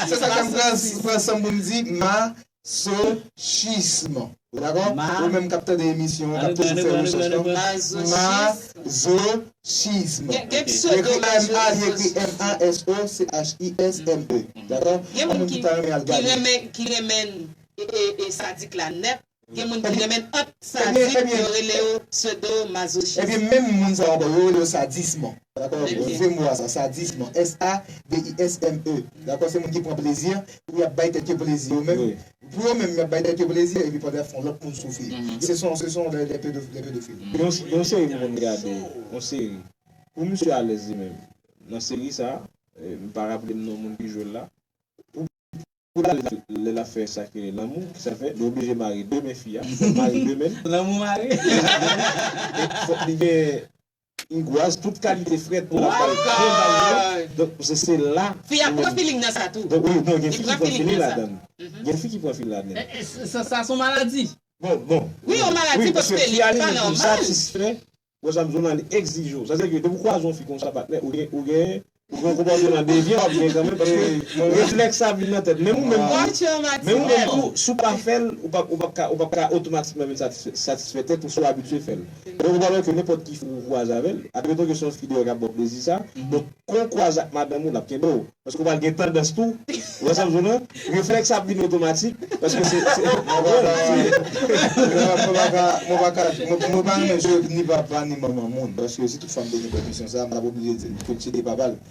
Se sa ke m pran, pran san pou m di masochism. Ou dakò? Ou menm k ap tande emisyon an, k ap toujou fè rechèch lan. Masochism. Masochism. Yo ekri M A, yo ekri M A S O C H I S M E. Dakò? Gen moun ki ta renmen al gade. Ki renmen, ki renmen e, e, e sadik la nèt. Gen moun ki renmen ant sadik, yo rele yo pseudo-masochistes. Ebyen, menm moun sa yo ankò, yo rele yo sadism. Dakò? Vye mo a sa, sadism. S A D I S M E. Dakò? Se moun ki pran plezi, pou y ap bay tèt yo plezi yo menm. Pou yo menm, y ap bay tèt yo plezi, epi pandan y ap fè yon lòt moun soufri. Se son, se son de, de pedo, de pedofil. Yon, yon seri m konn gade, yon seri. Pou misye alèz li menm. Nan seri sa, eh, m pa raple m non moun ki jwe l la. Pou, pou l alèz lè l ap fè sa ki rele lanmou, ki sa fè, li oblije mare de men fi a, fò l mare de men l. Lanmou mare. E fòk li gen angwas, tout kalite frèt pou l ap bay byen bay yo. Donk, se, se la. Fi a pran feeling nan sa tou. Donk, wi, non, gen fi ki pran feeling ladan l. Gen fi ki pran feeling ladan l. E, e, sa, sa se yon maladi. Bon, bon. Wi, yon maladi paske li pa nòmal. Satisfè, bon, sa m di w la, li egzije w. Sa se ke depi w kwaze yon fi konsa, patnè, ou gen, ou gen, ou gen yon konpòteman devyan, w ap gen kanmenm, paske reflèks sa ap vin nan tèt. Menm ou menm tou, menm ou menm tou, si w pa fè l, ou p ap, ou p ap ka, ou p ap ka otomatikman vin satisfè, satisfè tèt ou si w abitye fè l. Donk, ou pa wè ke nenpòt ki fi ou kwaze avè l, admeton ke se yon fi deyò k ap ba w plezi sa, donk, kon w kwaze ak madanm ou, l ap kenbe w. Paske w pral gen tandans tou, ou wè sa m di w lan? Reflèks ap vin otomatik, paske se, se, mwen pa ka, mwen pa ka, mwen, mwen pa renmen jwe ni papa ni manman moun, paske si tout fanm te gen pèmisyon sa, m t ap oblije di l pou l tcheke papa l.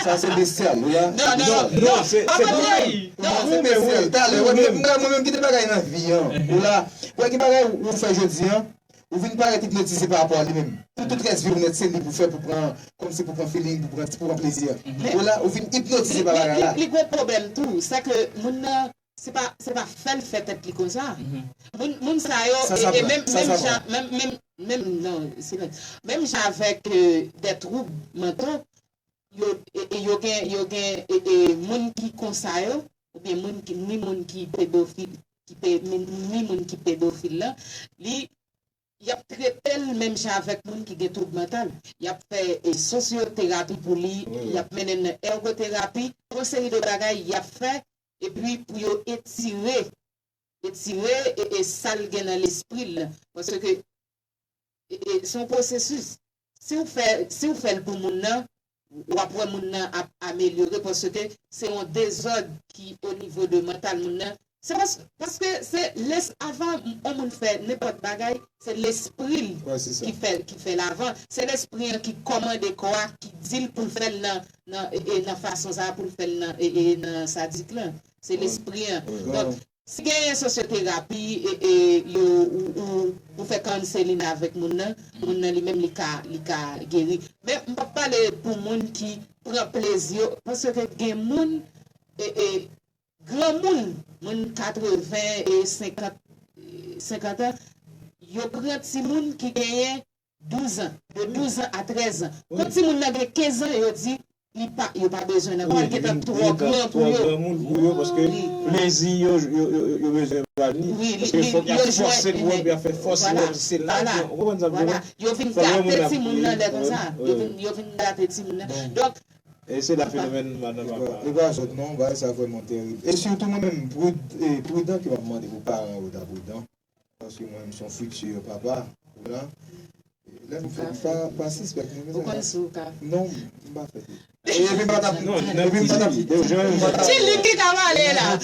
Sa se bestyal, ou la? Non, non, non, non, se, se pou mwen. Non, se bestyal. Talè, wè, mwen, mwen menm ki te bagay nan vi an, ou la, wè ki bagay ou fè jodi an, ou vin parèt ipnotize pa rapò a li menm. Pou tout rès vi w nèt, se li pou fè, pou pran, kòmsi pou pran feeling, pou pran, pou pran plezi. Ou la, ou vin ipnotize pa bagay la. Li, li, li gon pwoblèm tou. Sa ke moun nan, se pa, se pa fè l fè tèt li konsa. Moun, moun sa yo, e, e menm, menm jan, menm, menm, menm, non, silans. Menm jan avèk, euh, des troubles mentaux, yo, e, e yo gen, yo gen, e, e moun ki konsa yo, oubyen moun ki, ni moun ki pedofil, ki pe, ni, ni moun ki pedofil lan, li, y ap trete l menm jan avèk moun ki gen twoub mantal. Y ap fè, e, sosyoterapi pou li, y ap mennen l nan ègoterapi, yon seri de bagay y ap fè, epi pou yo etire, etire, e, e sa l gen nan lespri l lan. Paske e, e, se yon pwosesis. Si w fè, si w fè l pou moun nan, w ap wè moun nan ap amelyore paske se yon dezòd ki o nivo de mantal moun nan. Se pas, paske se les, avan yon moun fè nenpòt bagay, se lespri l ki fè, ki fè l avan. Se lespri an ki kòmande kò a, ki di l pou l fè l nan, nan, e, e, nan fason sa a, pou l fè l nan, e, e, nan sadik lan. Se lespri an. Donk, si genyen sosyoterapi, e, e, yo, ou, ou, ou fè counseling avèk moun nan, moun nan li menm li ka, li ka geri. Men m p ap pale pou moun ki pran plezi yo, paske gen moun, e, e, granmoun, moun katreven e senkant, e, senkant an, yo pran timoun ki genyen douz an, de douz an a trèz an. Kon timoun nan gen kenz an, yo di, li pa, yo pa bezwen nan kò, li gentan twò gran pou yo. Twò granmoun pou yo, paske plezi yo, yo, yo, yo bezwen pa vini. Paske fòk y ap fòse l pou wè, y ap fè fòs li wè, se la, ou konprann sa m di w la? Yo vin gate timoun nan lè konsa. Yo vin, yo vin gate timoun nan. Donk, e se la fenomèn madan papa. Li pa jòt non, bagay sa vrèman terib. E sitou mwen menm, prid-, e pridan ke m ap mande pou paran yo ta pridan. Paske mwen menm se yon fiti papa, ou la. Lè m fè m pa, pa sispèk mwen. Ou konn si w ka. Non, m pa fè tou. Epi m pa t ap, epi m pa t ap, m pa t ap. Se li ki ka pale la.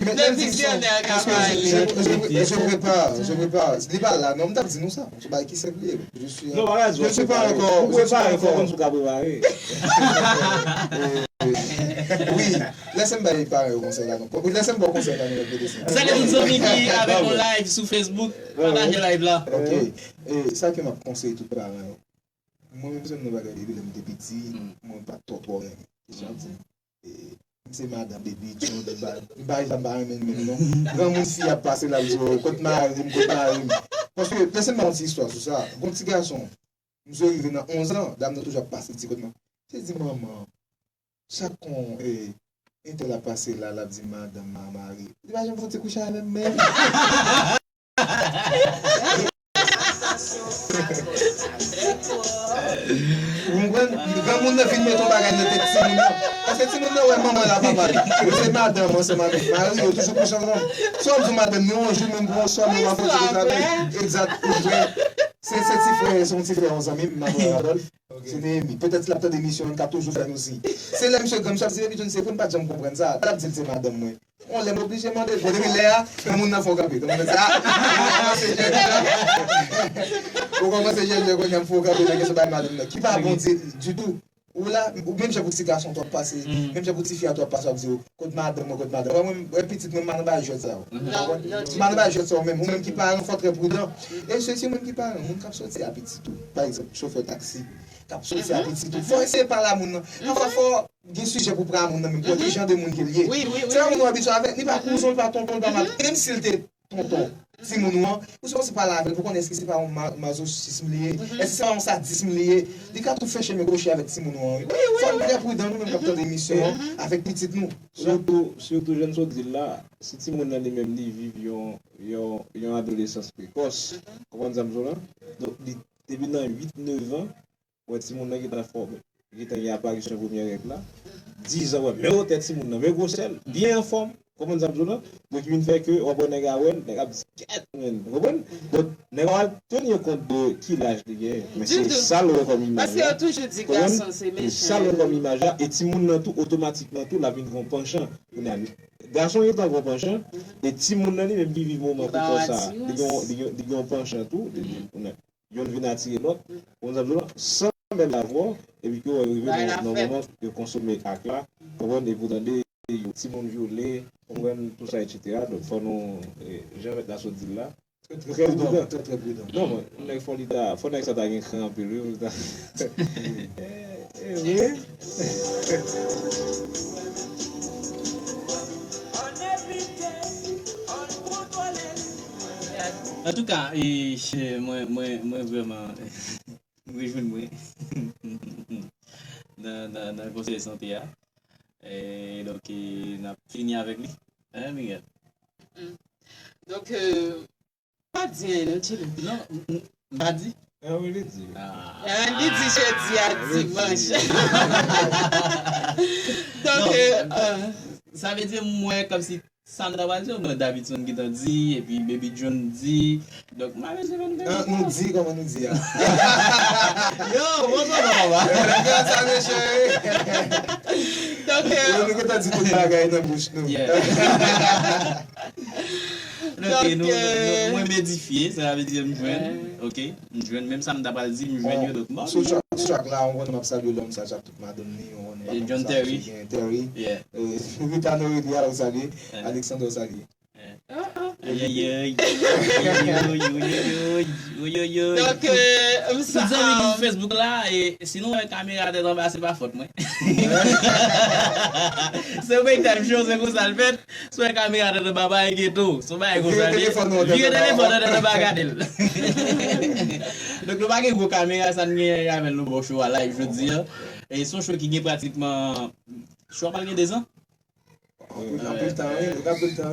Le dictionnaire ka pale. Je, je, je prépare, je prépare. Li pa la, non, m t ap di nou sa. Se bagay ki senp li ye. Je suis, non, pa raison, je suis pas encore, je suis pas encore. Ou prepare, fò konn si w ka prepare. Wi, lèse m bay paran yo konsèy la, non. Lèse m ba w konsèy la, non, P D C. Salye tout zanmi ki avèk nou live sou Facebook, pataje live la. Ok. E sa ke m ap konseye tout paran yo. Mwen menm se yon bagay depi lè m te piti, mwen pa t twò twò renmen. Kisa w di? E, m se madanm depi John, m pa, m pa janm pa renmen l menm non. Granmoun fi ap pase l ap di, "Oh, kot mari m, kot mari m?" Paske, lèse m ba w yon ti istwa sou sa. Gon ti gason, misye rive nan onz an, dam nan toujou ap pase l ti kot mari. Misye di, "Manman, chak kon, e, entèl ap pase la, l ap di madanm, ma-, mari." Li pa janm fouti kouche avè m menm. Ou konprann? Granmoun nan vin mete yon bagay nan tèt timoun nan. Paske timoun nan wè manman l ak papa l. Yo se madanm ansanm avèk mari, yo toujou kouche ansanm. Swa m di w madanm, ni yon jou menm pou yon swa menm w ap poze avèk. Egzat, ou vre. Se, se ti frè, se yon ti frè yon zanmi m, m ap rapèl. Se te Emi. Petèt si l ap tande emisyon an, li ka toujou fè nou siy. Se lè misye gran, misye ap di, "Baby John, se pou n pa t janm konprann sa." L ap di l se madanm mwen. Yon lè m oblije mande l. Bon, depi lè a, granmoun nan fè w kanpe. Granmoun nan di, "Ah, ou kòmanse jènjè." Ou kòmanse jènjè kounye a, m fè w kanpe nan kesyon bay madanm nan. Ki pa bon di, ditou. Ou la, ou menm jan pou ti gason t w ap pase, menm jan pou ti fi a t w ap pase, w ap di, "Kot madanm mwen, kot madanm mwen?" Mwen, mwen pitit mwen, m pa nan bay jwèt sa yo. M pa nan bay jwèt sa yo menm. Ou menm ki paran, fò w trè pridan. E se, se mwen ki paran, moun k ap soti a pitit ou. Pa egzanp, chofè taksi k ap soti a pitit ou. Fò eseye pale a moun nan. Pafwa fò gen sijè pou pale a moun nan menm, pou wè ki jan de moun ke l ye. Se yon moun ou abitye avè l, li pa kouzen w, li pa tonton w, li pa mat-, menm si l te tonton timoun ou an, ou sipoze pale avè l pou konnen èske se pa yon ma-, mazosism li ye, èske se pa yon sadism li ye. Li ka tou fè chemen kwochi avèk timoun ou an, wi. Fò n trè pridan, nou menm k ap tande emisyon an, avèk pitit nou. Sitou, sitou jèn sa w di l la, si timoun nan li menm li viv yon, yon, yon adolesans prekòs, konprann sa m di w la? Donk, li, depi nan uit, nèf an, wè timoun nan gentan fòme, gentan gen aparisyon premyè règ la. Diz an, wè men wotè timoun nan, men gwosè l, byen anfòm. Konprann sa m di w lan? Donk, ki vin fè ke w ap wè nèg a wè l, nèg ap di, "Kèt, men," ou konprann? Donk, nèg a pa teni kont de ki laj li gen, men se sa l wè kòm imaj la. Paske yo toujou di gason se mechan. Se sa l wè kòm imaj la, e timoun nan tou, otomatikman tou, l ap vin gen yon panchan. Kounye a, gason gentan gen yon panchan, e timoun nan li menm ki viv moman prekòs sa, li gen, li gen, li gen yon panchan tou, li, li, kounye a, yonn vin atire lòt, konn sa m di w la, san menm savoir, epi ke w rive nan, nan moman ke konsome ak la, konprann, epi w tande yon timoun vyole, konprann, tou sa, etsetera. Donk, fò nou, eh, jan mèt la sot di l la, trè pridan, trè, trè pridan. Non, mwen, nèg fò li ta, fò nèg sa ta gen kran anpil, wi, pou li ta. Eh, eh, wi. Antouka, e, mwen, mwen, mwen vrèman rejwenn mwen nan, nan, nan konsèy sante a. E donk, e, n ap fini avèk li. Hein, Miguel? Mm. Donk, euh, pa di anyen, non, Chili. Non, m, m, m pa di. Ah, wi, li di. Ah. Ah, li di jodi a dimanch. Donk, non, euh, euh, sa vle di, mwen, kòmsi Sandra pral di, mwen Davidson gentan di, epi Baby John di. Donk, m pa bezwen vin fè... Ah, nou di, kòman nou di a? Yo, bonswa, papa. Yo, nou gentan di tout bagay nan bouch nou. Yeah. Donk, nou, nou, mwen m edifye, sa vle di m jwenn. Ok, m jwenn. Menm sa m ta pral di, m jwenn yo, donk, bon. Sou track, sou track la, ou konnen m ap salye lòm sa, Tout madanm li, ou konnen, John Terry. Terry. Yeah. Euh, Rita Norelia, ou salye. Yeah. Alexandre, ou salye. Yeah. Ayayay. Oyoyoy, oyoyoy, oyoyoy. Donk, euh, m sa, tout zanmi ki sou Facebook la, e si nou wè kamera tèt anba, se pa fòt mwen. Se Break Time Show, se konsa l fèt. Si w wè kamera tèt anba, pa enkyete w. Se yon bagay konsa l ye. Vire telefòn nan tèt anba, gade l. Donk, nou pa gen gwo kamera, sa n gen avè l, nou ba w show a live jodi a. E se yon show ki gen pratikman, show a pral gen de zan. Anpil, anpil tan,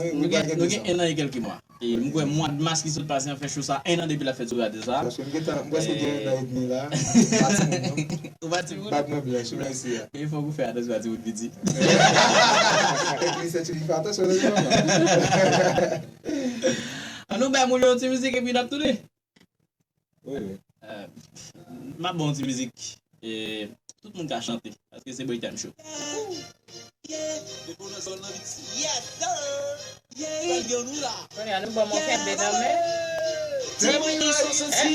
wi. Nou gen, nou gen en an e kèlke mwa. E m kwè mwa mas ki sot pase an fè show sa en an depi l ap fèt sou radyo sa. Paske m gentan, m prèske gen en an edmi la. M pa timoun, non. Ou pa timoun? Bag mwen blanch, mèsi a. E fòk ou fè atansyon a timoun piti. Epi se ti li fè atansyon nan mama. An nou bay moun yo yon ti mizik epi n ap tounen. Wi, wi. Euh, m ap ba w yon ti mizik. E tout moun ka chante, paske se Break Time Show. Kounye a nou ban m yon kenbe nan men. Eh,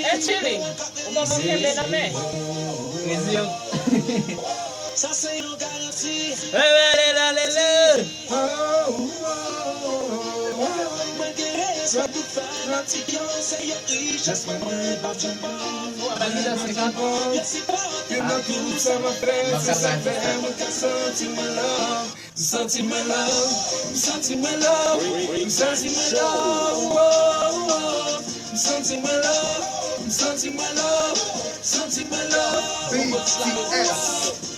eh, Chili, ou ban m yon kenbe nan men. Mezi yo. Youn nan tout sa m ap fè, se sa k fè mwen ka santi mwen love. M santi mwen love, m santi mwen love, m santi mwen love, oh, oh, oh. M santi mwen love, m santi mwen love, m santi mwen love. B T S.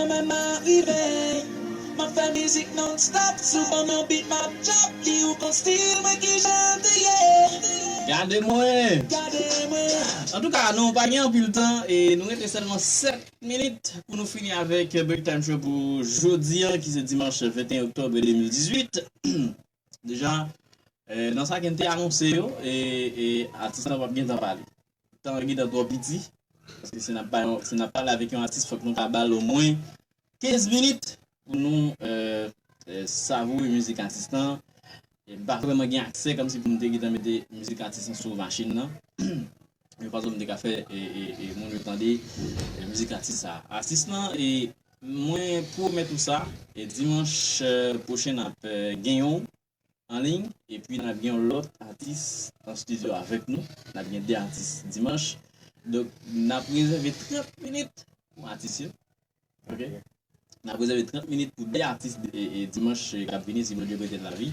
kanmenm ap rive. M ap fè mizik non-stop, si w ban m yon beat m ap chop li, ou konn stil mwen kijan te ye. Gade mwen. Gade mwen. Antouka, nou pa gen anpil tan e nou rete sèlman sèt minit pou nou fini avèk Break Time Show pou jodi a, ki se dimanch venteyen oktòb de mil dizuit. Deja, eh, nan sa ke n te anonse yo, e, e atis lan p ap gen tan pale. Tan an gentan twò piti, paske si n ap bay yon, si n ap pale avèk yon atis, fòk nou ka ba l omwen kenz minit pou nou, eh, eh, savoure mizik atis lan. E m pa vrèman gen aksè kòmsi pou m te gentan mete mizik atis lan sou machin nan. Yon fason m te ka fè, e, e, e moun yo tande, e, mizik atis sa. Atis lan, e mwen pwomèt ou sa, e dimanch, eh, pwochen n ap, eh, genyen w an liy, epi n ap gen yon lòt atis an estidyo avèk nou. N ap gen de atis dimanch. Donk, n ap rezève trant minit pou atis yo. Ok? N ap rezève trant minit pou de atis, e, e, dimanch, e, k ap vini, si Bondye prete n lavi.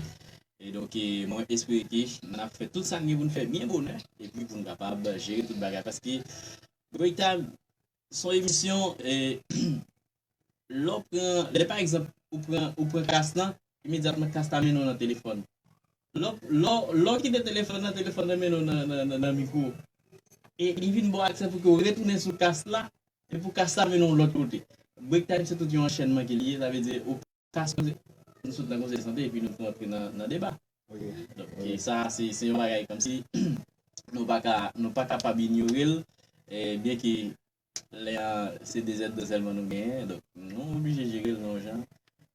E donk, e, mwen espere ke n ap fè tout sa n gen pou n fè byen bonè, epi pou n kapab jere tout bagay. Paske Break Time, se yon emisyon, e, lè w pran, lè pa egzanp, ou pran, ou pran kas lan, imedyatman kas la mennen w nan telefòn. Lè w, lè w, lè w kite telefòn nan, telefòn nan mennen w nan, nan, nan, nan mikwo. E li vin ba w aksè pou ke w retounen sou kas la, e pou kas la mennen w lòt kote. Break Time se tout yon anchènman ke li ye, sa vle di, ou kas koze, nou sot nan konsèy sante, epi nou tou antre nan, nan deba. Ok. Donk, e sa, se, se yon bagay kòmsi nou pa ka, nou pa kapab inyore l, e, byen ke lè a, se de zèdtan sèlman nou genyen, donk nou oblije jere l nan yon jan,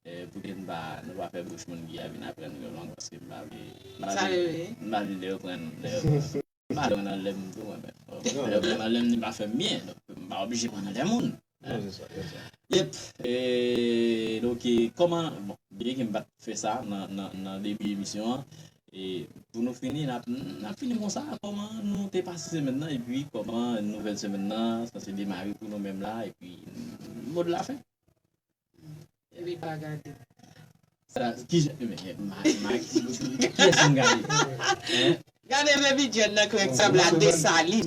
e, pou ke nou pa, nou pa fè bouch moun ki a vin aprann yon lang, paske m pa vle, m pa vle, m pa vle lè yo pran, lè yo pran, m pa vle pran nan lè m tou, mwen menm. Lè yo pran nan lè m, li pa fè m byen, donk m pa oblije pran nan lè moun. Non, se sa, se sa. Yep. E, donk, e, kòman, bon, byen ke m pa t fè sa nan, nan, nan debi emisyon an, e pou nou fini, n ap, n ap fini konsa, kòman nou te pase semèn nan, epi kòman nouvèl semèn nan sanse demare pou nou menm la, epi mo de la fen. Epi pa gade. Sa, ki jan, men, ma, ma, kiyès nou gade? Hein? Gade Baby John nan k sanble a Desalin.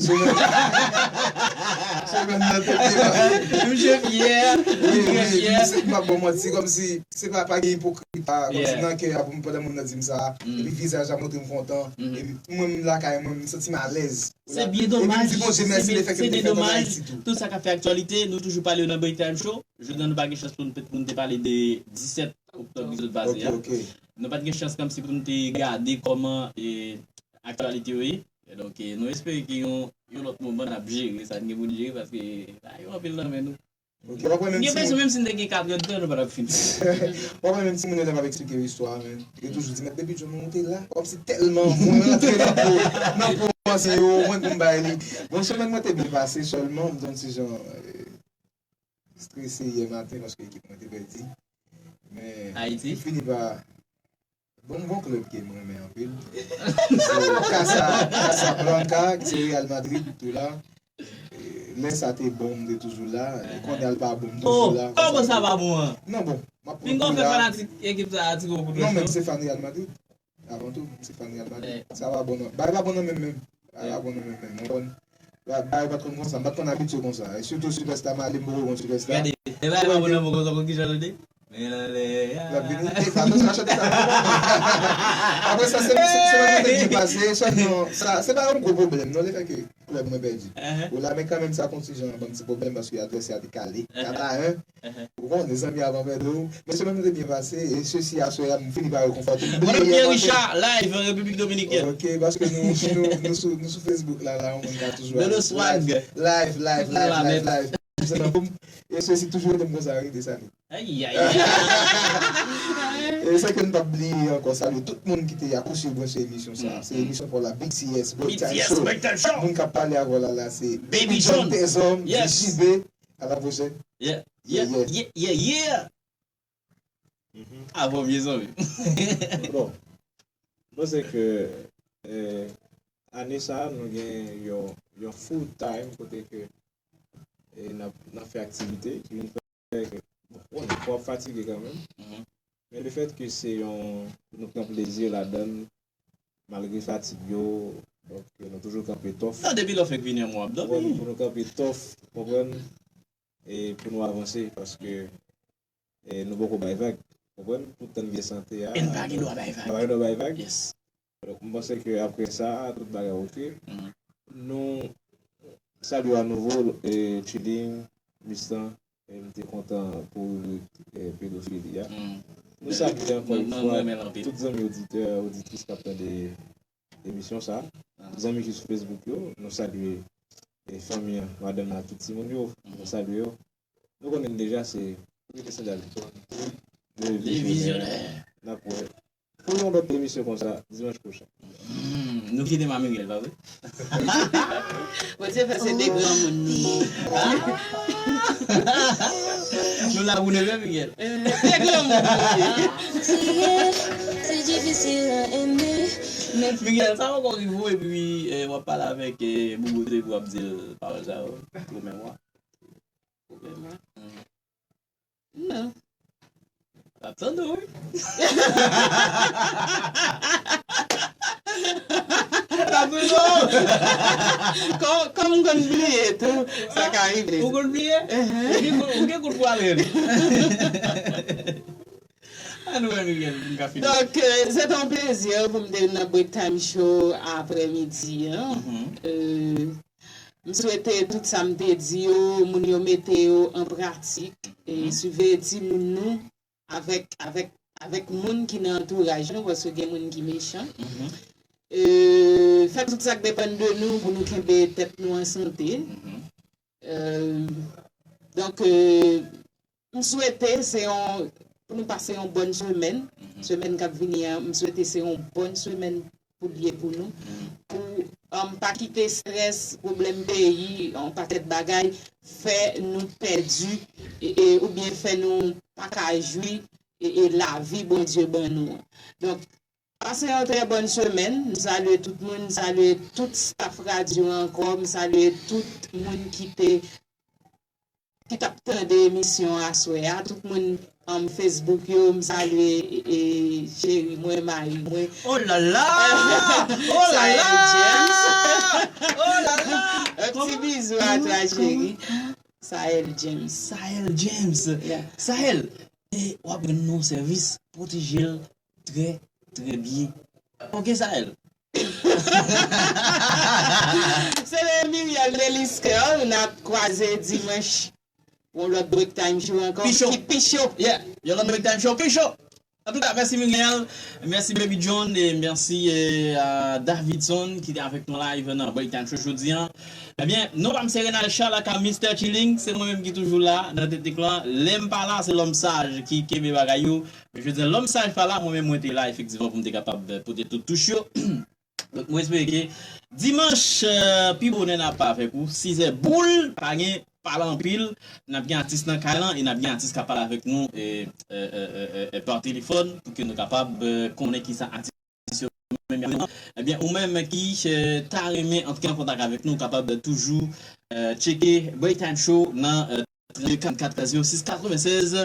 Semèn nan te byen pase. M je fyè, m trè fyè. M ap bon manti, kòmsi se pa, pa gen ipokrit, pa kòmsi nan kè a pou m pandan moun nan di m sa, epi vizaj la montre m kontan, epi mwen menm lakay mwen, m santi m alèz. Se byen domaj, se byen domaj, tout sa k ap fè aktyalite, nou toujou pale yo nan Break Time Show. Jodi a nou pa gen chans pou nou, pou nou te pale de disèt oktòb ki sot pase a. Nou pa t gen chans kòmsi pou nou te gade kòman e, aktyalite yo ye. Donk, e, nou espere ke yon, yon lòt moman n ap jere sa n gen pou n jere paske sa yo anpil nan men nou. M gen enpresyon menm si n te gen katrèdtan, nou pa t ap fini. W ap wè menm timoun yo lè m ap eksplike yo istwa a, men. Yo toujou di, Mèt Baby John, ou te la? Kòmsi tèlman mwen rantre nan po, nan po ansyen yo, mwen pou m bay li. Bon, semèn mwen te byen pase sèlman, m te yon ti jan, e, strese yè maten paske ekip mwen te pèdi. Men, m fini pa Bon, gon klèb ke m renmen anpil. Se Casa, Casablanca, ki se Real Madrid, m tou la. E, lè sa te bon, m te toujou la. E kounye a l pa bon, m toujou la. Kòman sa pa bon an? Non, bon, m ap pran kou la. Pinga w fè fanatik ekip sa a atire w pou dwèt yo? Non, men m se fan Real Madrid. Avan tou, m se fan Real Madrid. Sa pa bon non. Bagay pa bon nan men m menm. Bagay pa bon nan men m menm. Ou konprann? Bagay yo pa t konn konsa. M pa t konn abitye konsa. E sitou sipèsta m ale, m poko konn sipèsta. Gade, e bagay pa bon nan men w konsa, konn kijan l ye? Men anlè a. L ap vini. E pa nou sa chante sa. Apre sa, se se se mwen te byen pase. Sèlman, sa, se pa yon gwo pwoblèm, non, lefètke klèb mwen pèdi. Ou la, men kanmenm, sa konn ti jan ban m ti pwoblèm paske advèsè a te kale. Kat a en. Ou konnen zanmi avan pèdi w. Men semèn nan te byen pase. E sesi aswè a, m fini pa rekonfòte m. Bliye yè maten. Pierre Richard, live an Repiblik Dominikèn. Ok, paske nou, nou, nou sou, nou sou Facebook la, la, yon moun ka toujou. Dodo Swag. Live, live, live, live, live. Se nan poum. E sesi toujou rele m konsa, wi, Desalin. Ayayay. E sa ke n p ap bliye ankò, salye tout moun ki te akousye branche emisyon sa. Se emisyon pa w la, B T S, Break Time Show. Moun k ap pale avè w la, la, se Baby John Tezòm, J B. À la prochaine. Yeah, yeah, yeah, yeah, yeah. Avè w, vye zanmi. Bon, m panse ke, eh, ane sa a, nou gen yon, yon full time kote ke, eh, n ap, n ap fè aktivite ki vin fè ke, bon, w ap fatige kanmenm. Men lefètke se yon, nou pran plezi ladan l, malgre fatig yo, donk, nou toujou kanpe tòf. Non, depi lè w fèk vini an mwen w ap dòmi. Pou nou kanpe tòf, konprann, e pou nou avanse, paske, e nou poko bay vag, konprann, pou tann gen sante a. E n pa gen dwa bay vag. Pa gen dwa bay vag. Yes. Donk, m panse ke apre sa, tout bagay oke. Nou salye anouvo, e, Chilling, Mistan, e m te kontan pou ribrik, e, pedofili a. Nou salye ankò yon fwa tout zanmi oditè, oditris k ap tande emisyon sa. Zanmi ki sou Facebook yo, nou salye, e, fanmi an, madanm nan ak tout timoun yo, nou salye yo. Nou konnen deja se pou mete sandal li. Le vizyonè. N ap wè. Pou yon lòt emisyon konsa, dimanch pwochen. Hmm, nou kite Mamigèl, pa vre? Bondye fè se de granmoun nou ye. Nou la pou neve, Miguel. De granmoun nou ye. Miguel, sa poko rive w epi, eh, w ap pale avèk, eh, Bouboute epi w ap di l pawòl sa yo. Ou menm wa. Ou menm wa. Non. L ap tande w wi. L ap tande w. Kòm, kòm m konn bliye tou, sa ka rive. Ou konn bliye? Ou gen kout, ou gen kout pwale. Ann wè Miguel pou n ka fini. Donk, euh, se te yon plezi pou m te vin nan Break Time Show aprèmidi an. Euh, M swete tout sa m te di yo, moun yo mete yo an pratik. E siveye timoun nou avèk, avèk, avèk moun ki nan antouraj nou, paske gen moun ki mechan. E fè tout sa k depann de nou pou nou kenbe tèt nou an sante. E, donk, e, M swete se yon, pou nou pase yon bòn semèn. Semèn k ap vini an, m swete se yon bòn semèn pou l ye pou nou. Pou, um, pa kite estrès, pwoblèm peyi, yon pakèt bagay fè nou pèdi e, e, oubyen fè nou pa ka jwi e, e lavi Bondye ban nou an. Donk, pase yon trè bòn semèn. M salye tout moun, m salye tout staff radyo ankò, m salye tout moun ki te ki t ap tande emisyon aswè a, tout moun um, Facebook yo, m salye e, e, cheri mwen, mari mwen. Oh la la! Oh la la! Sael James. Oh la la! Un petit bisou à toi, chérie. Sael James. Sael James. Yeah. Sael, e w ap rann nou sèvis, pwoteje l trè, trè byen. Ok, Sael? Se le Miriel Delister, n ap kwaze dimanch. Yon lòt break time show ankò. Pi cho. Ki pi cho. Yeah, yon lòt break time show, pi cho. Antouka, mèsi Miriel, mèsi Baby John, e mèsi e, a Davidson ki te avèk nou live nan break time show jodi an. Ebyen, non pa m se Renald Charles aka Mister Chilling, se mwen menm ki toujou la nan teknik lan. Lè m pa la, se lòm saj ki kenbe bagay yo. Men jodi an, lòm saj pa la, mwen menm mwen te la efektivman pou m te kapab e, pote tout touch yo. Donk, mwen espere ke dimanch, e, pi bonè n ap avèk ou. Sizè boul, pa gen pale anpil. N ap gen atis nan kay lan e n ap gen atis k ap pale avèk nou e, e, e, e, e, e, pa telefòn pou ke nou kapab e, konnen kisa atis yo menm y ap di. Ebyen, ou menm ki e, ta renmen antre an kontak avèk nou, ou kapab toujou e, tcheke Break Time Show nan e, trannde katrevenkat zewo sis katrevennsèz